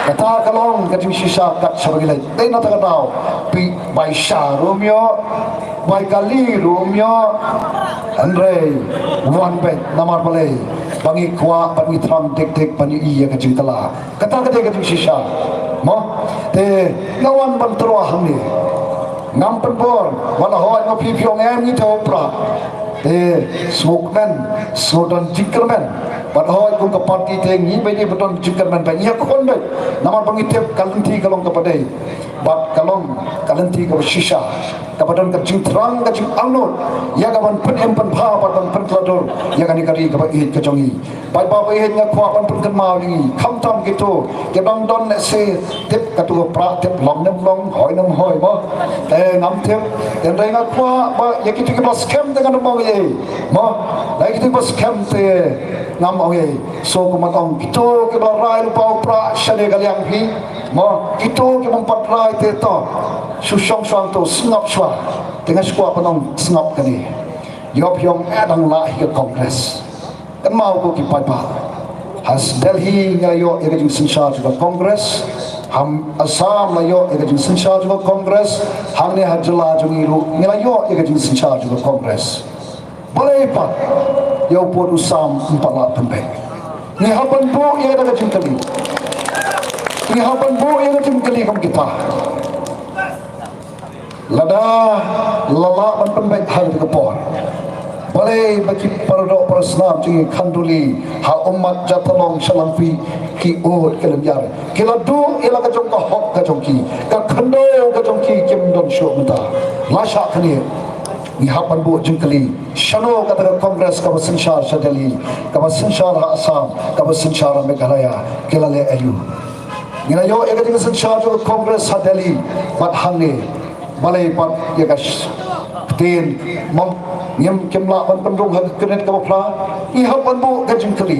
Kata ka long ka jingshisha kat shaba ngi leit. Dei na kata ka daw phi bai sha ruh ym ïoh, bai kali ruh ym ïoh. Hynrei wan beit, namar balei? Ba ngi kwah, ba ngi thrang dik dik ban ïohi ïa ka jingkylla. Kata ka dei ka jingshisha. Mo? Te nga wan ban tyrwa hangne. Ngam pynbor, wat la hooid ma phi phi ong em ngi te ha u Prah. Te sngewkmen, sngew don jingkyrmen. Wat hooid kum ka party te ngi ba ngi ba don jingkyrmen ba ngi ïakhun beit. Namar ba ngi tip ka lynti ka long kaba dei. Bad ka long ka lynti kaba shisha, kaba don ka jingthrang, ka jingangnud ïa ka ban pynim pynbha bad ban pynkhladur ïa kane ka ri kaba ïeit ka jong ngi. Paidbah ba ïeit, nga kwah ban pynkynmaw ïa ngi, khamtam kito kiba dang don lehse tip katu ka Prah, tip long ne ym long, hoi ne ym hoi mo. Te ngam tip, hynrei nga kwah ba ïa kito kiba skhem te ngan ym ong ei ei mo. Ïa kito kiba skhem te ngam ong ei ei. So kumba ong kito kiba la rai lypa u Prah shane ka liang phi mo, kito ki bym pat rai te to shu shong shuwa to sngap shuwa. Te nga shu kwah ban ong sngap kane. Ïoh phi ong eh dang lah hi ka Congress. Kynmaw ko ki paidbah. Ha Delhi ngi la ïoh ïa ka jingsynshar jong ka Congress. Ha Assam la ïoh ïa ka jingsynshar jong ka Congress. Hangne ha jylla jong ngi ruh ngi la ïoh ïa ka jingsynshar jong ka Congress. Balei pat ïa u pud u sam ym pat lah pynbeit? Ngi hap ban buh ïa ka jingkylli. Ngi hap ban buh ïa ka jingkylli kum kita. Lada la lah ban pynbeit ha kata ka por, balei ba ki paradoh parasnam jong ngi Khanduli ha Ummat, Jatalong, Shalangpi ki ud ki lynñiar, ki la duh ïa la ka jong ka hok ka jong ki, ka khyndew ka jong ki kim don shuh mynta? Lashai kane ngi hap ban buh jingkylli. Shano kata ka Congress kaba synshar sha Delhi, kaba synshar ha Assam, kaba synshar ha Meghalaya, ki la leh aïu? Ngi la ïoh ïa ka jingsynshar jong ka Congress ha Delhi bad hangne. Balei pat ïa ka sh-, ktien mom ngim, kim lah ban pynrung ha ka kynit kaba phla? Ngi hap ban buh ka jingkylli.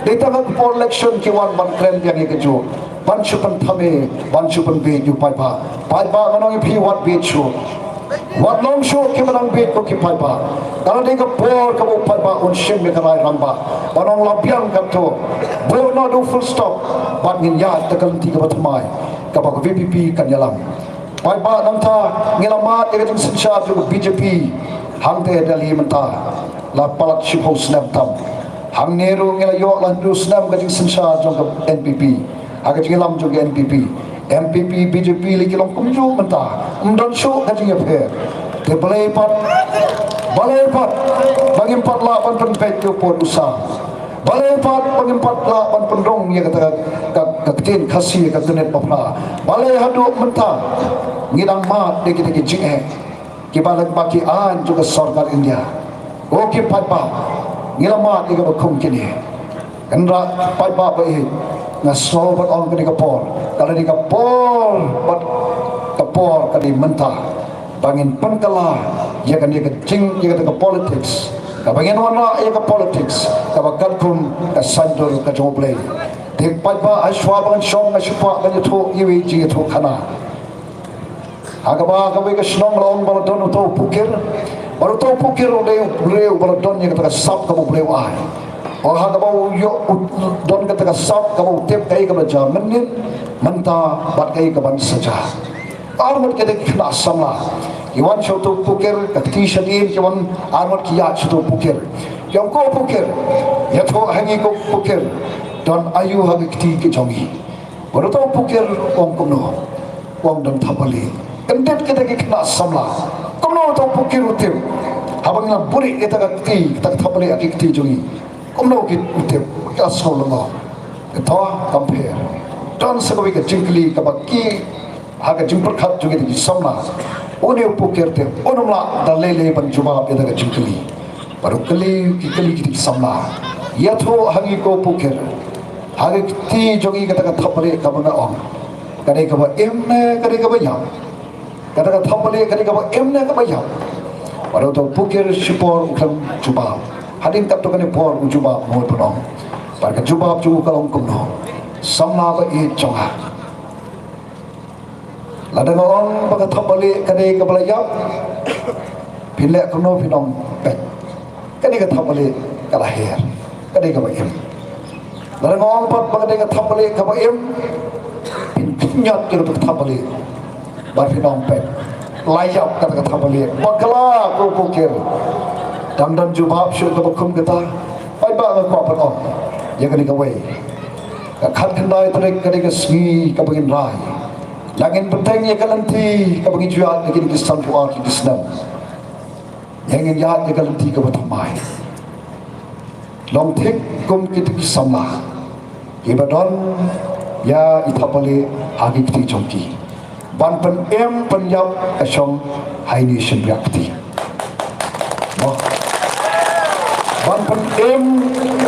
Dei tang ha ka por election ki wan ban kren biang ïa kajuh, ban shu pynthame, ban shu pynbiej ïa u paidbah. Paidbah, ngan ong ïa phi, wat biej shuh. Wat long shuh kiba dang biej ko ki paidbah. Ka la dei ka por kaba u paidbah un shim ïa ka rai rangbah ban ong la biang katto. Buh noh da u full stop bad ngin ïaid da ka lynti kaba thymmai kaba ka V P P kan ïalam. Paidbah, nangta ngi la mad ïa ka jingsynshar jong ka B J P hangtei ha Delhi mynta la palat shiphew snem tam. Hangne ruh ngi la ïoh la hynriew snem ka jingsynshar jong ka N P P. Ha ka jingïalam jong ka N P P, N P P, B J P lei ki long kumjuh mynta, ym don shuh ka jingïapher. Te balei pat, balei pat ba ngim pat lah ban pynbeit ïa u pud u sam? Balei pat ba ngim pat lah ban pynrung ïa kata ka, ka, ka ktien Khasi, ka kynit ba phla? Balei haduh mynta ngi dang mad ïa kita ki jingeh kiba la, ba ki aiñ jong ka sorkar India? Ko ki paidbah, ngi la mad ïa kaba kum kine. Kynrad paidbah ba ïeit, nga sngew ban ong kane ka por, ka la dei ka por, bad ka por ka dei mynta ba ngin pynkylla ïa kane ka jing, ïa kata ka politics kaba ngin wanrah, ïa ka politics kaba katkum ka saiñdur ka jong U Blei. Te paidbah, ha shuwa ba ngan shong, nga shu kwah ban ïathuh ïa iwei i jingïathuhkhana. Ha kaba kawei ka shnong la ong ba la don uto u pukir. Bad uto u pukir u dei u briew ba la don ïa kata ka sap kaba u briew ai. Ong ha kaba u ïoh u don kata ka sap kaba u tip kaei kaba jia mynnin, mynta bad kaei kaban sa jia. Arngut kita ki khynnah samla ki wan sha uto u pukir, ka kti shadien ki wan arngut ki ïaid sha uto u pukir. Ki ong ko u pukir, ïathuh ha ngi ko u pukir, don aïu ha ki kti ki jong ngi. Bad uto u pukir u ong kumno? U ong don thapbalieh. Kyndit kita ki khynnah samla. Kumno uto u pukir u tip? Haba ngi la buhrieh ïa kata ka kti, kata ka thapbalieh ha ki kti jong ngi. Kumno ki u tip? Ki la sngew lyngngoh. Ka daw kam pher. Don sa kawei ka jingkylli kaba ki ha ka jingpyrkhat jong kita ki samla. Une u pukir te un ym lah da lei lei ban jubab ïa kata ka jingkylli. Bad u kylli, ki kylli kita ki samla, ïathuh ha ngi ko u pukir, ha ka kti jong ngi kata ka thapbalieh kaba nga ong, ka dei kaba im ne ka dei kaba ïap? Kata ka thapbalieh ka dei kaba im ne kaba ïap? Bad uto u pukir shipor u khlem jubab. Hadien katto katne por u jubab, mo, u pynong. Bad ka jubab jong u ka long kumno? Samla ba ïeit jong nga, lada nga ong ba ka thapbalieh ka dei kaba la ïap, phin leh kumno phin ong? Peit, ka dei ka thapbalieh ka la her, ka dei kaba im. Lada nga ong pat ba ka dei ka thapbalieh kaba im, phin khynñiot ïa ka thapbalieh bad phin ong, peit, la ïap kata ka thapbalieh. Bakla ko u pukir. Dang don jubab shuh kaba kum kata. Paidbah, nga kwah ban ong ïa kane kawei. Ka khatkhyndai tarik ka dei ka sngi kaba ngin rai. La ngin bteng ïa ka lynti kaba ngi ju ïaid ha kine ki sanphew ar tylli ki snem. Ngin ïaid ïa ka lynti kaba thymmai. Long thik kum kita ki samla kiba don ïa i thapbalieh ha ki kti jong ki, ban pynim pynïap ka shong ha ine i shynriah kti. Mo. Ban pynim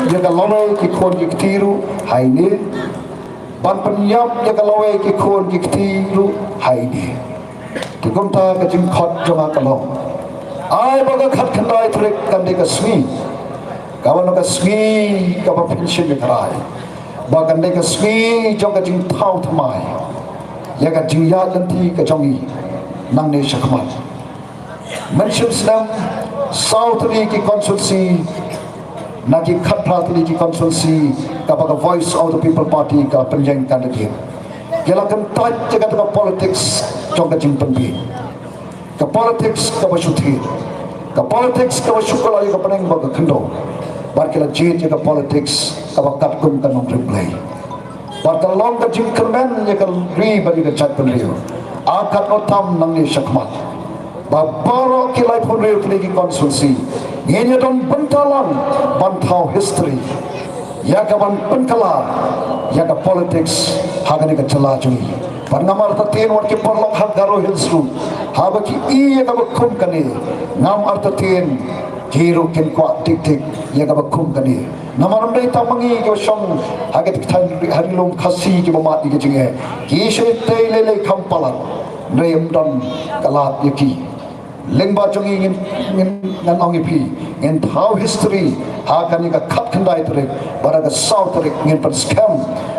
ïa ka lawei ki khun ki kti ruh ha ine. Ban pynïap ïa ka lawei ki khun ki kti ruh ha ine. Te kumta ka jingkhot jong nga ka long, ai ba ka khatkhyndai tarik kan dei ka sngi, ka wan ka sngi kaba phin shim ïa ka rai, ba kan dei ka sngi jong ka jingthaw thymmai ïa ka jingïaid lynti ka jong ngi nangne shakhmat. Mynshem snem, saw tylli ki constituency na ki khatphra tylli ki constituency kaba ka Voice of the People Party ka pynïeng candidate, ki la kyntait ïa kata ka politics jong ka jingpynbiej, ka politics kaba shu thied, ka politics kaba shu kylla ïa ka bneng bad ka khyndew, bad ki la jied ïa ka politics kaba katkum ka nongrim Blei. Bad ka long ka jingkyrmen ïa ka ri bad ïa ka jaitbynriew. A katno tam nangne shakhmat, ba baroh ki laiphew hynriew tylli ki constituency ngin ïa don bynta lang ban thaw history ïa ka ban pynkylla ïa ka politics ha kane ka jylla jong ngi. Bad ngam artatien wat ki paralok ha Garo Hills ruh, haba ki i ïa kaba kum kane, ngam artatien ki ruh kin kwah dik dik ïa kaba kum kane. Namar ym dei tang ma ngi kiba shong ha ka thaiñ ha ri lum Khasi kiba mad ïa ka jingeh. Ki shu tei lei lei kham palat. Ym dei, ym don ka lad ïa ki. Lyngba jong ngi ngin, ngin, ngan ong ïa phi, ngin thaw history ha kane ka khatkhyndai tarik, bad ha ka saw tarik ngin pynskhem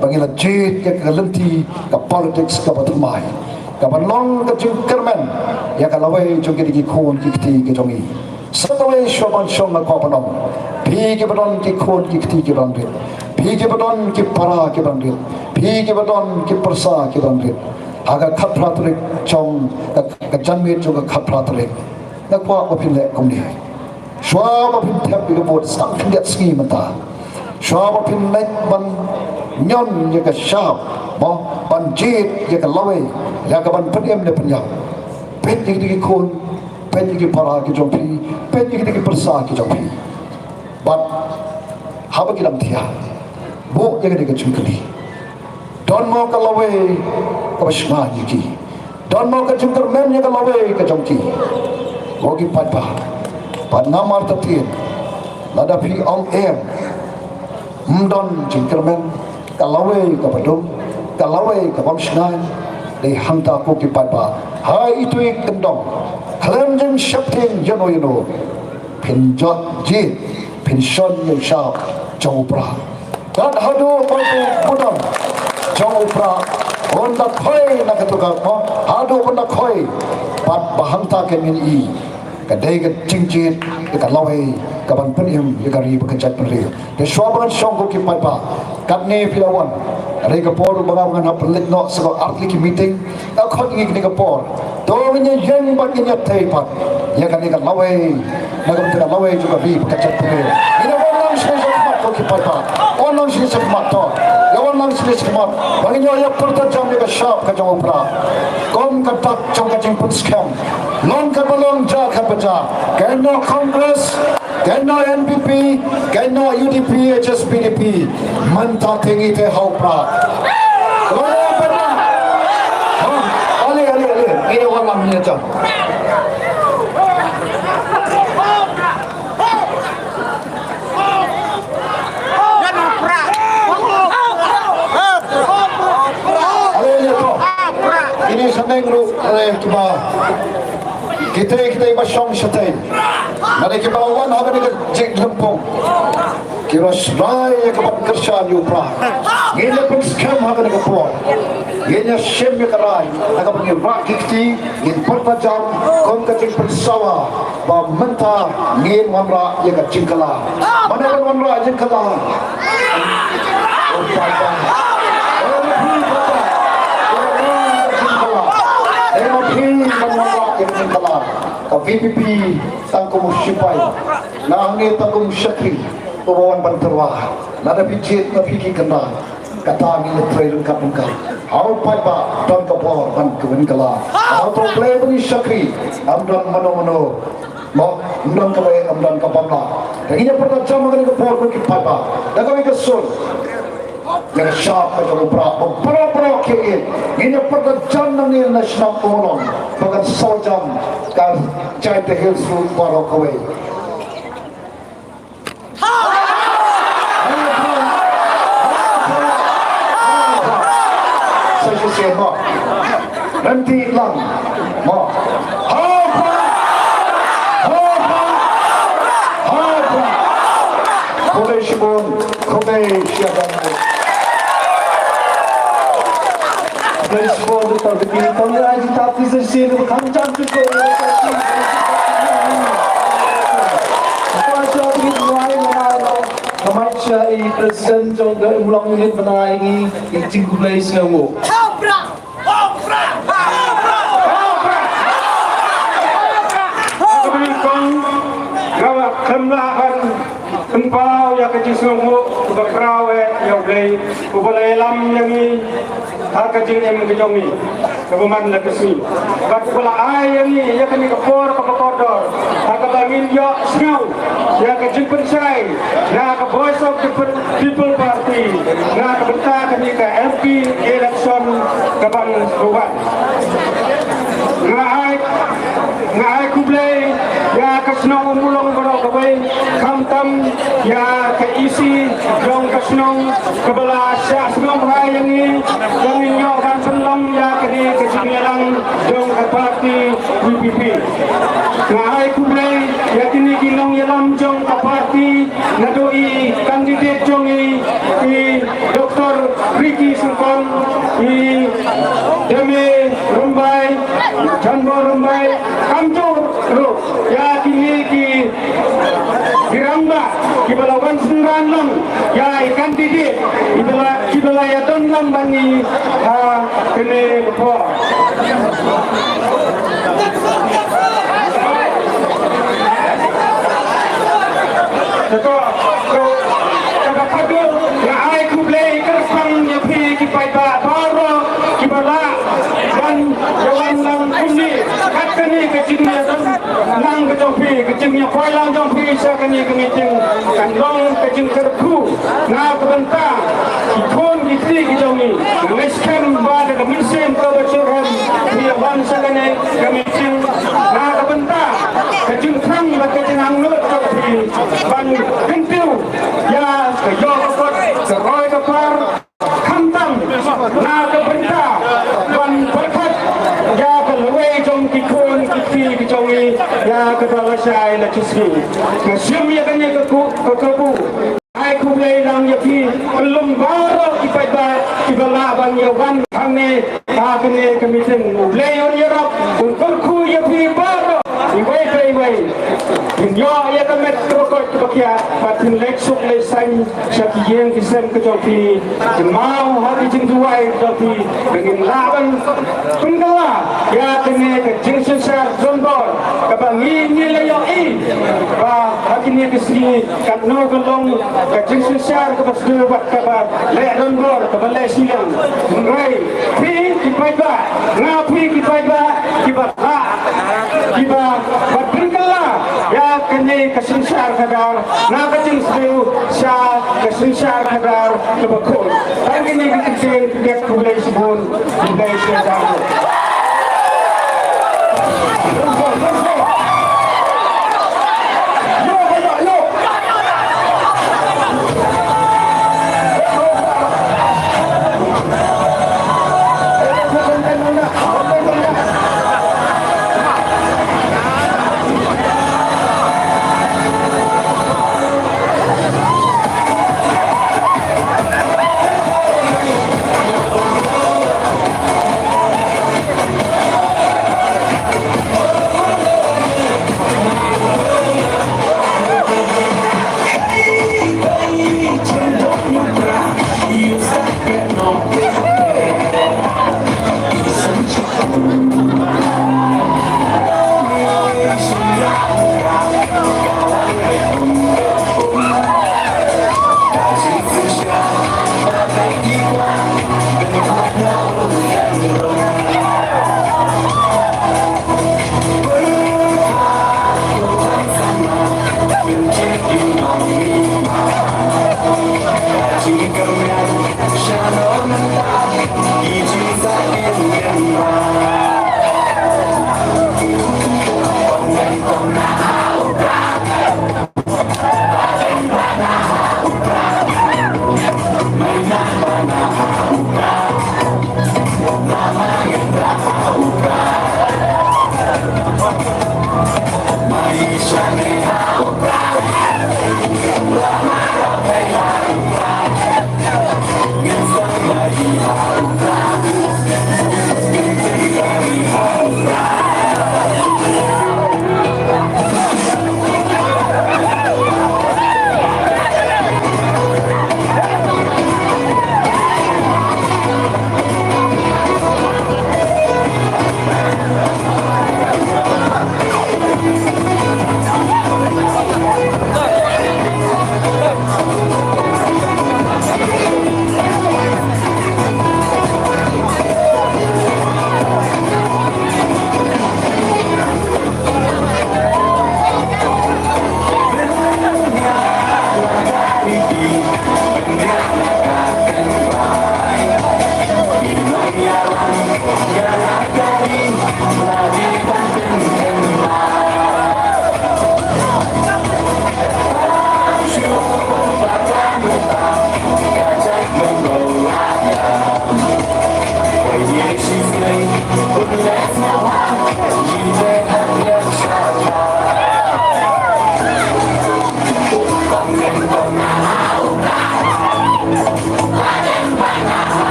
ba ngi la jied ïa ka lynti ka politics kaba thymmai, kaban long ka jingkyrmen ïa ka lawei jong kine ki khun ki kti ki jong ngi. Sa kawei shuwa ban shong nga kwah ban ong, phi kiba don ki khun ki kti kiba nang rit, phi kiba don ki para kiba nang rit, phi kiba don ki pyrsa kiba nang rit, ha ka khatphra tarik jong ka, ka janmiet jong ka khatphra tarik, nga kwah ba phin leh kumne. Shuwa ba phin thep ïa ka vote, sa khyndiat sngi mynta, shuwa ba phin leit ban ñion ïa ka shap, ba ban jied ïa ka lawei ïa ka ban pynim ne pynïap, peit ïa ki khun, peit ïa ki para ki jong phi, peit ïa ki pyrsa ki jong phi. Bad haba ki dang thiah, buh ïa kane ka jingkylli. Don mo ka lawei kaba shngaiñ ïa ki? Don mo ka jingkyrmen ïa ka lawei ka jong ki? Ko ki paidbah, bad ngam artatien lada phi ong em, ym don jingkyrmen, ka lawei kaba dum, ka lawei ka bym shngaiñ. Dei hangta ko ki paidbah, ha itu i kyndong, khlem jingsheptieng ïano ïano, phin jot jied, phin shon ïa u shap jong u Prah. Kat haduh ba u budam jong u Prah Bun da khoi na ka tukar mo, haduh bun da khoi. Pat ba hangta ka ngin i. Ka dei ka jingjied, ka lawei, ka ban pynim, ïa ka ri bad ka jaitbynriew. Te shuwa ba ngan shong ko ki paidbah. Katne phi la wan. Hynrei ka por ba nga ngan hap leit noh sa ka artylli ki meeting. Nga khot ngi kane ka por. To ngin ïa ïeng bad ngin ïa tei pat. Ïa kane ka lawei. Na ka bynta ka lawei jong ka ri bad ka jaitbynriew. Ngin ïa wan lang sha khmat ko ki paidbah. Wan lang sha khmat to. Ïa wan lang sha khmat. Ba ngin ïa pyrta jam ïa ka shap ka jong u Prah. Kum ka dak jong ka jingpynskhem. Long kaba long, jia kaba jia. Ka no Congress, ka no N P P, ka no U D P, H S P D P. Mynta te ngi te ha u Prah. Wan lang Prah. Ha, ale, ale, ale. Ngi wan lang ngi jam. Ale, ale, to. Kine shaneng ruh, ale, kiba. Kita, kita ba shong shatei. Mane kiba wan ha kane ka jinglympung. Ki ruh shrai ïa ka ban kyrshan ïa u Prah. Ngin ïa pynskhem ha kane ka por. Ngin ïa shim ïa ka rai. Ha kaba ngin rah ki kti, ngin pyrta jam, kum ka jingpynsawa. Ba mynta ngin wanrah ïa ka jingkylla. Mano ban wanrah jingkylla? Oh, Papa. Oh, Papa. Jingkylla. Eh, ma phi ban wanrah ïa ka jingkylla. Ka V P P tang kum u sipai. Nga hangne tang kum u shakri. Uba wan ban tyrwa. Lada phi jied na phi ki kynda. Kata ngi la trei ryngkat ryngkat. Ha u paidbah don ka bor ban kynkylla. Ha u trei ban ïa shakri. Ym don mano mano. Mo, ym don kawei, ym don ka bamla. Te ngi ïa pyrta jam ha kane ka por ko ki paidbah. Da kawei ka sur. Ïa ka shap ka jong u Prah. Ba baroh baroh ki ïeit. Ngi ïa pyrta jam nangne na shnong Ummulong. Ba kan saw jam ka Jaintia Hills ruh baroh kawei. Sa shisien mo. Nanti lang. Mo. Ha, ha. Ha, ha. Ha, ha. Khublei shibun, khublei shihajar. Khublei shibun, Doctor Vicky. Tang ai jingtap ti shisien, kham jam ti shisien. Ka mic sha i President jong ka Ummulong Unit bnai ngi, i jingkhublei sngewbha. Kong, nga khlem lah ban pynpaw ïa ka jingsngewnguh kaba khraw eh ïa U Blei uba la ïalam ïa ngi ha ka jingim ka jong ngi. Kaba man la ka sngi. Bad uba la ai ïa ngi ïa kane ka por kaba kordor. Ha kaba ngin ïohsngew ïa ka jingpynshai na ka Voice of the People Party na ka bynta kane ka M P election kaban sa wan. Nga ai, nga ai khublei ïa ka shnong Ummulong baroh kawei, khamtam ïa ka E C jong ka shnong kaba la shah sngewbha ïa ngi, ba ngin ïoh ban pynlong ïa kane ka jingïalang jong ka party V P P. Nga ai khublei ïa kine ki nongïalam jong ka party, naduh i candidate jong i, i Doctor Ricky Syngkon, i Deme Rymbai, Janbo Rymbai, kumjuh ruh ïa kine ki Ki rangbah kiba la wan synran lang ïa i candidate kiba la, kiba la ïadon lang bad ngi ha kane ka por. Te to, to, kaba khadduh nga ai khublei kyrpang ïa phi ki paidbah baroh kiba la wan, ïa wan lang kumne. Kat kane ka jingïadon lang ka jong phi, ka jingïakhwai lang jong phi sha kane ka meeting kan long ka jingkyrkhu na ka bynta ki khun ki kti ki jong ngi. Nga ngeit skhem ba da ka mynsiem kaba shitrhem phi ïa wan sha kane ka meeting na ka bynta ka jingthrang bad ka jingangnud jong phi ban kyntiew ïa ka ïoh ka kot, ka roi ka par. Khamtam na ka bynta ban pyrkhat ïa ka lawei jong ki khun ki kti ki jong ngi ïa kata lashai lashisngi. Nga shim ïa kane ka ku, ka kabu. Ai khublei lang ïa phi, pynlong baroh ki paidbah kiba lah ban ïa wan hangta. Kane, ha kane ka meeting, U Blei un ïarap, un kyrkhu ïa phi baroh, iwei pa iwei. Phin ïoh ïa ka met kaba koit kaba khiah, bad phin leit suk leit saiñ sha ki ïing ki sem ka jong phi. Kynmaw ha ki jingduwai ka jong phi, ba ngin lah ban pynkylla ïa kane ka jingsynshar donbor kaba ngi ngi la ïohi ba ha kine ki sngi katno ka long ka jingsynshar kaba sdang bad kaba leh donbor kaba leh shiliang. Hynrei phi ki paidbah, nga phi ki paidbah kiba lah, kiba, ba pynkylla ïa kane ka synshar khadar na ka jingsdang sha ka synshar khadar kaba khuid. Tang kine ki ktien, khublei shibun.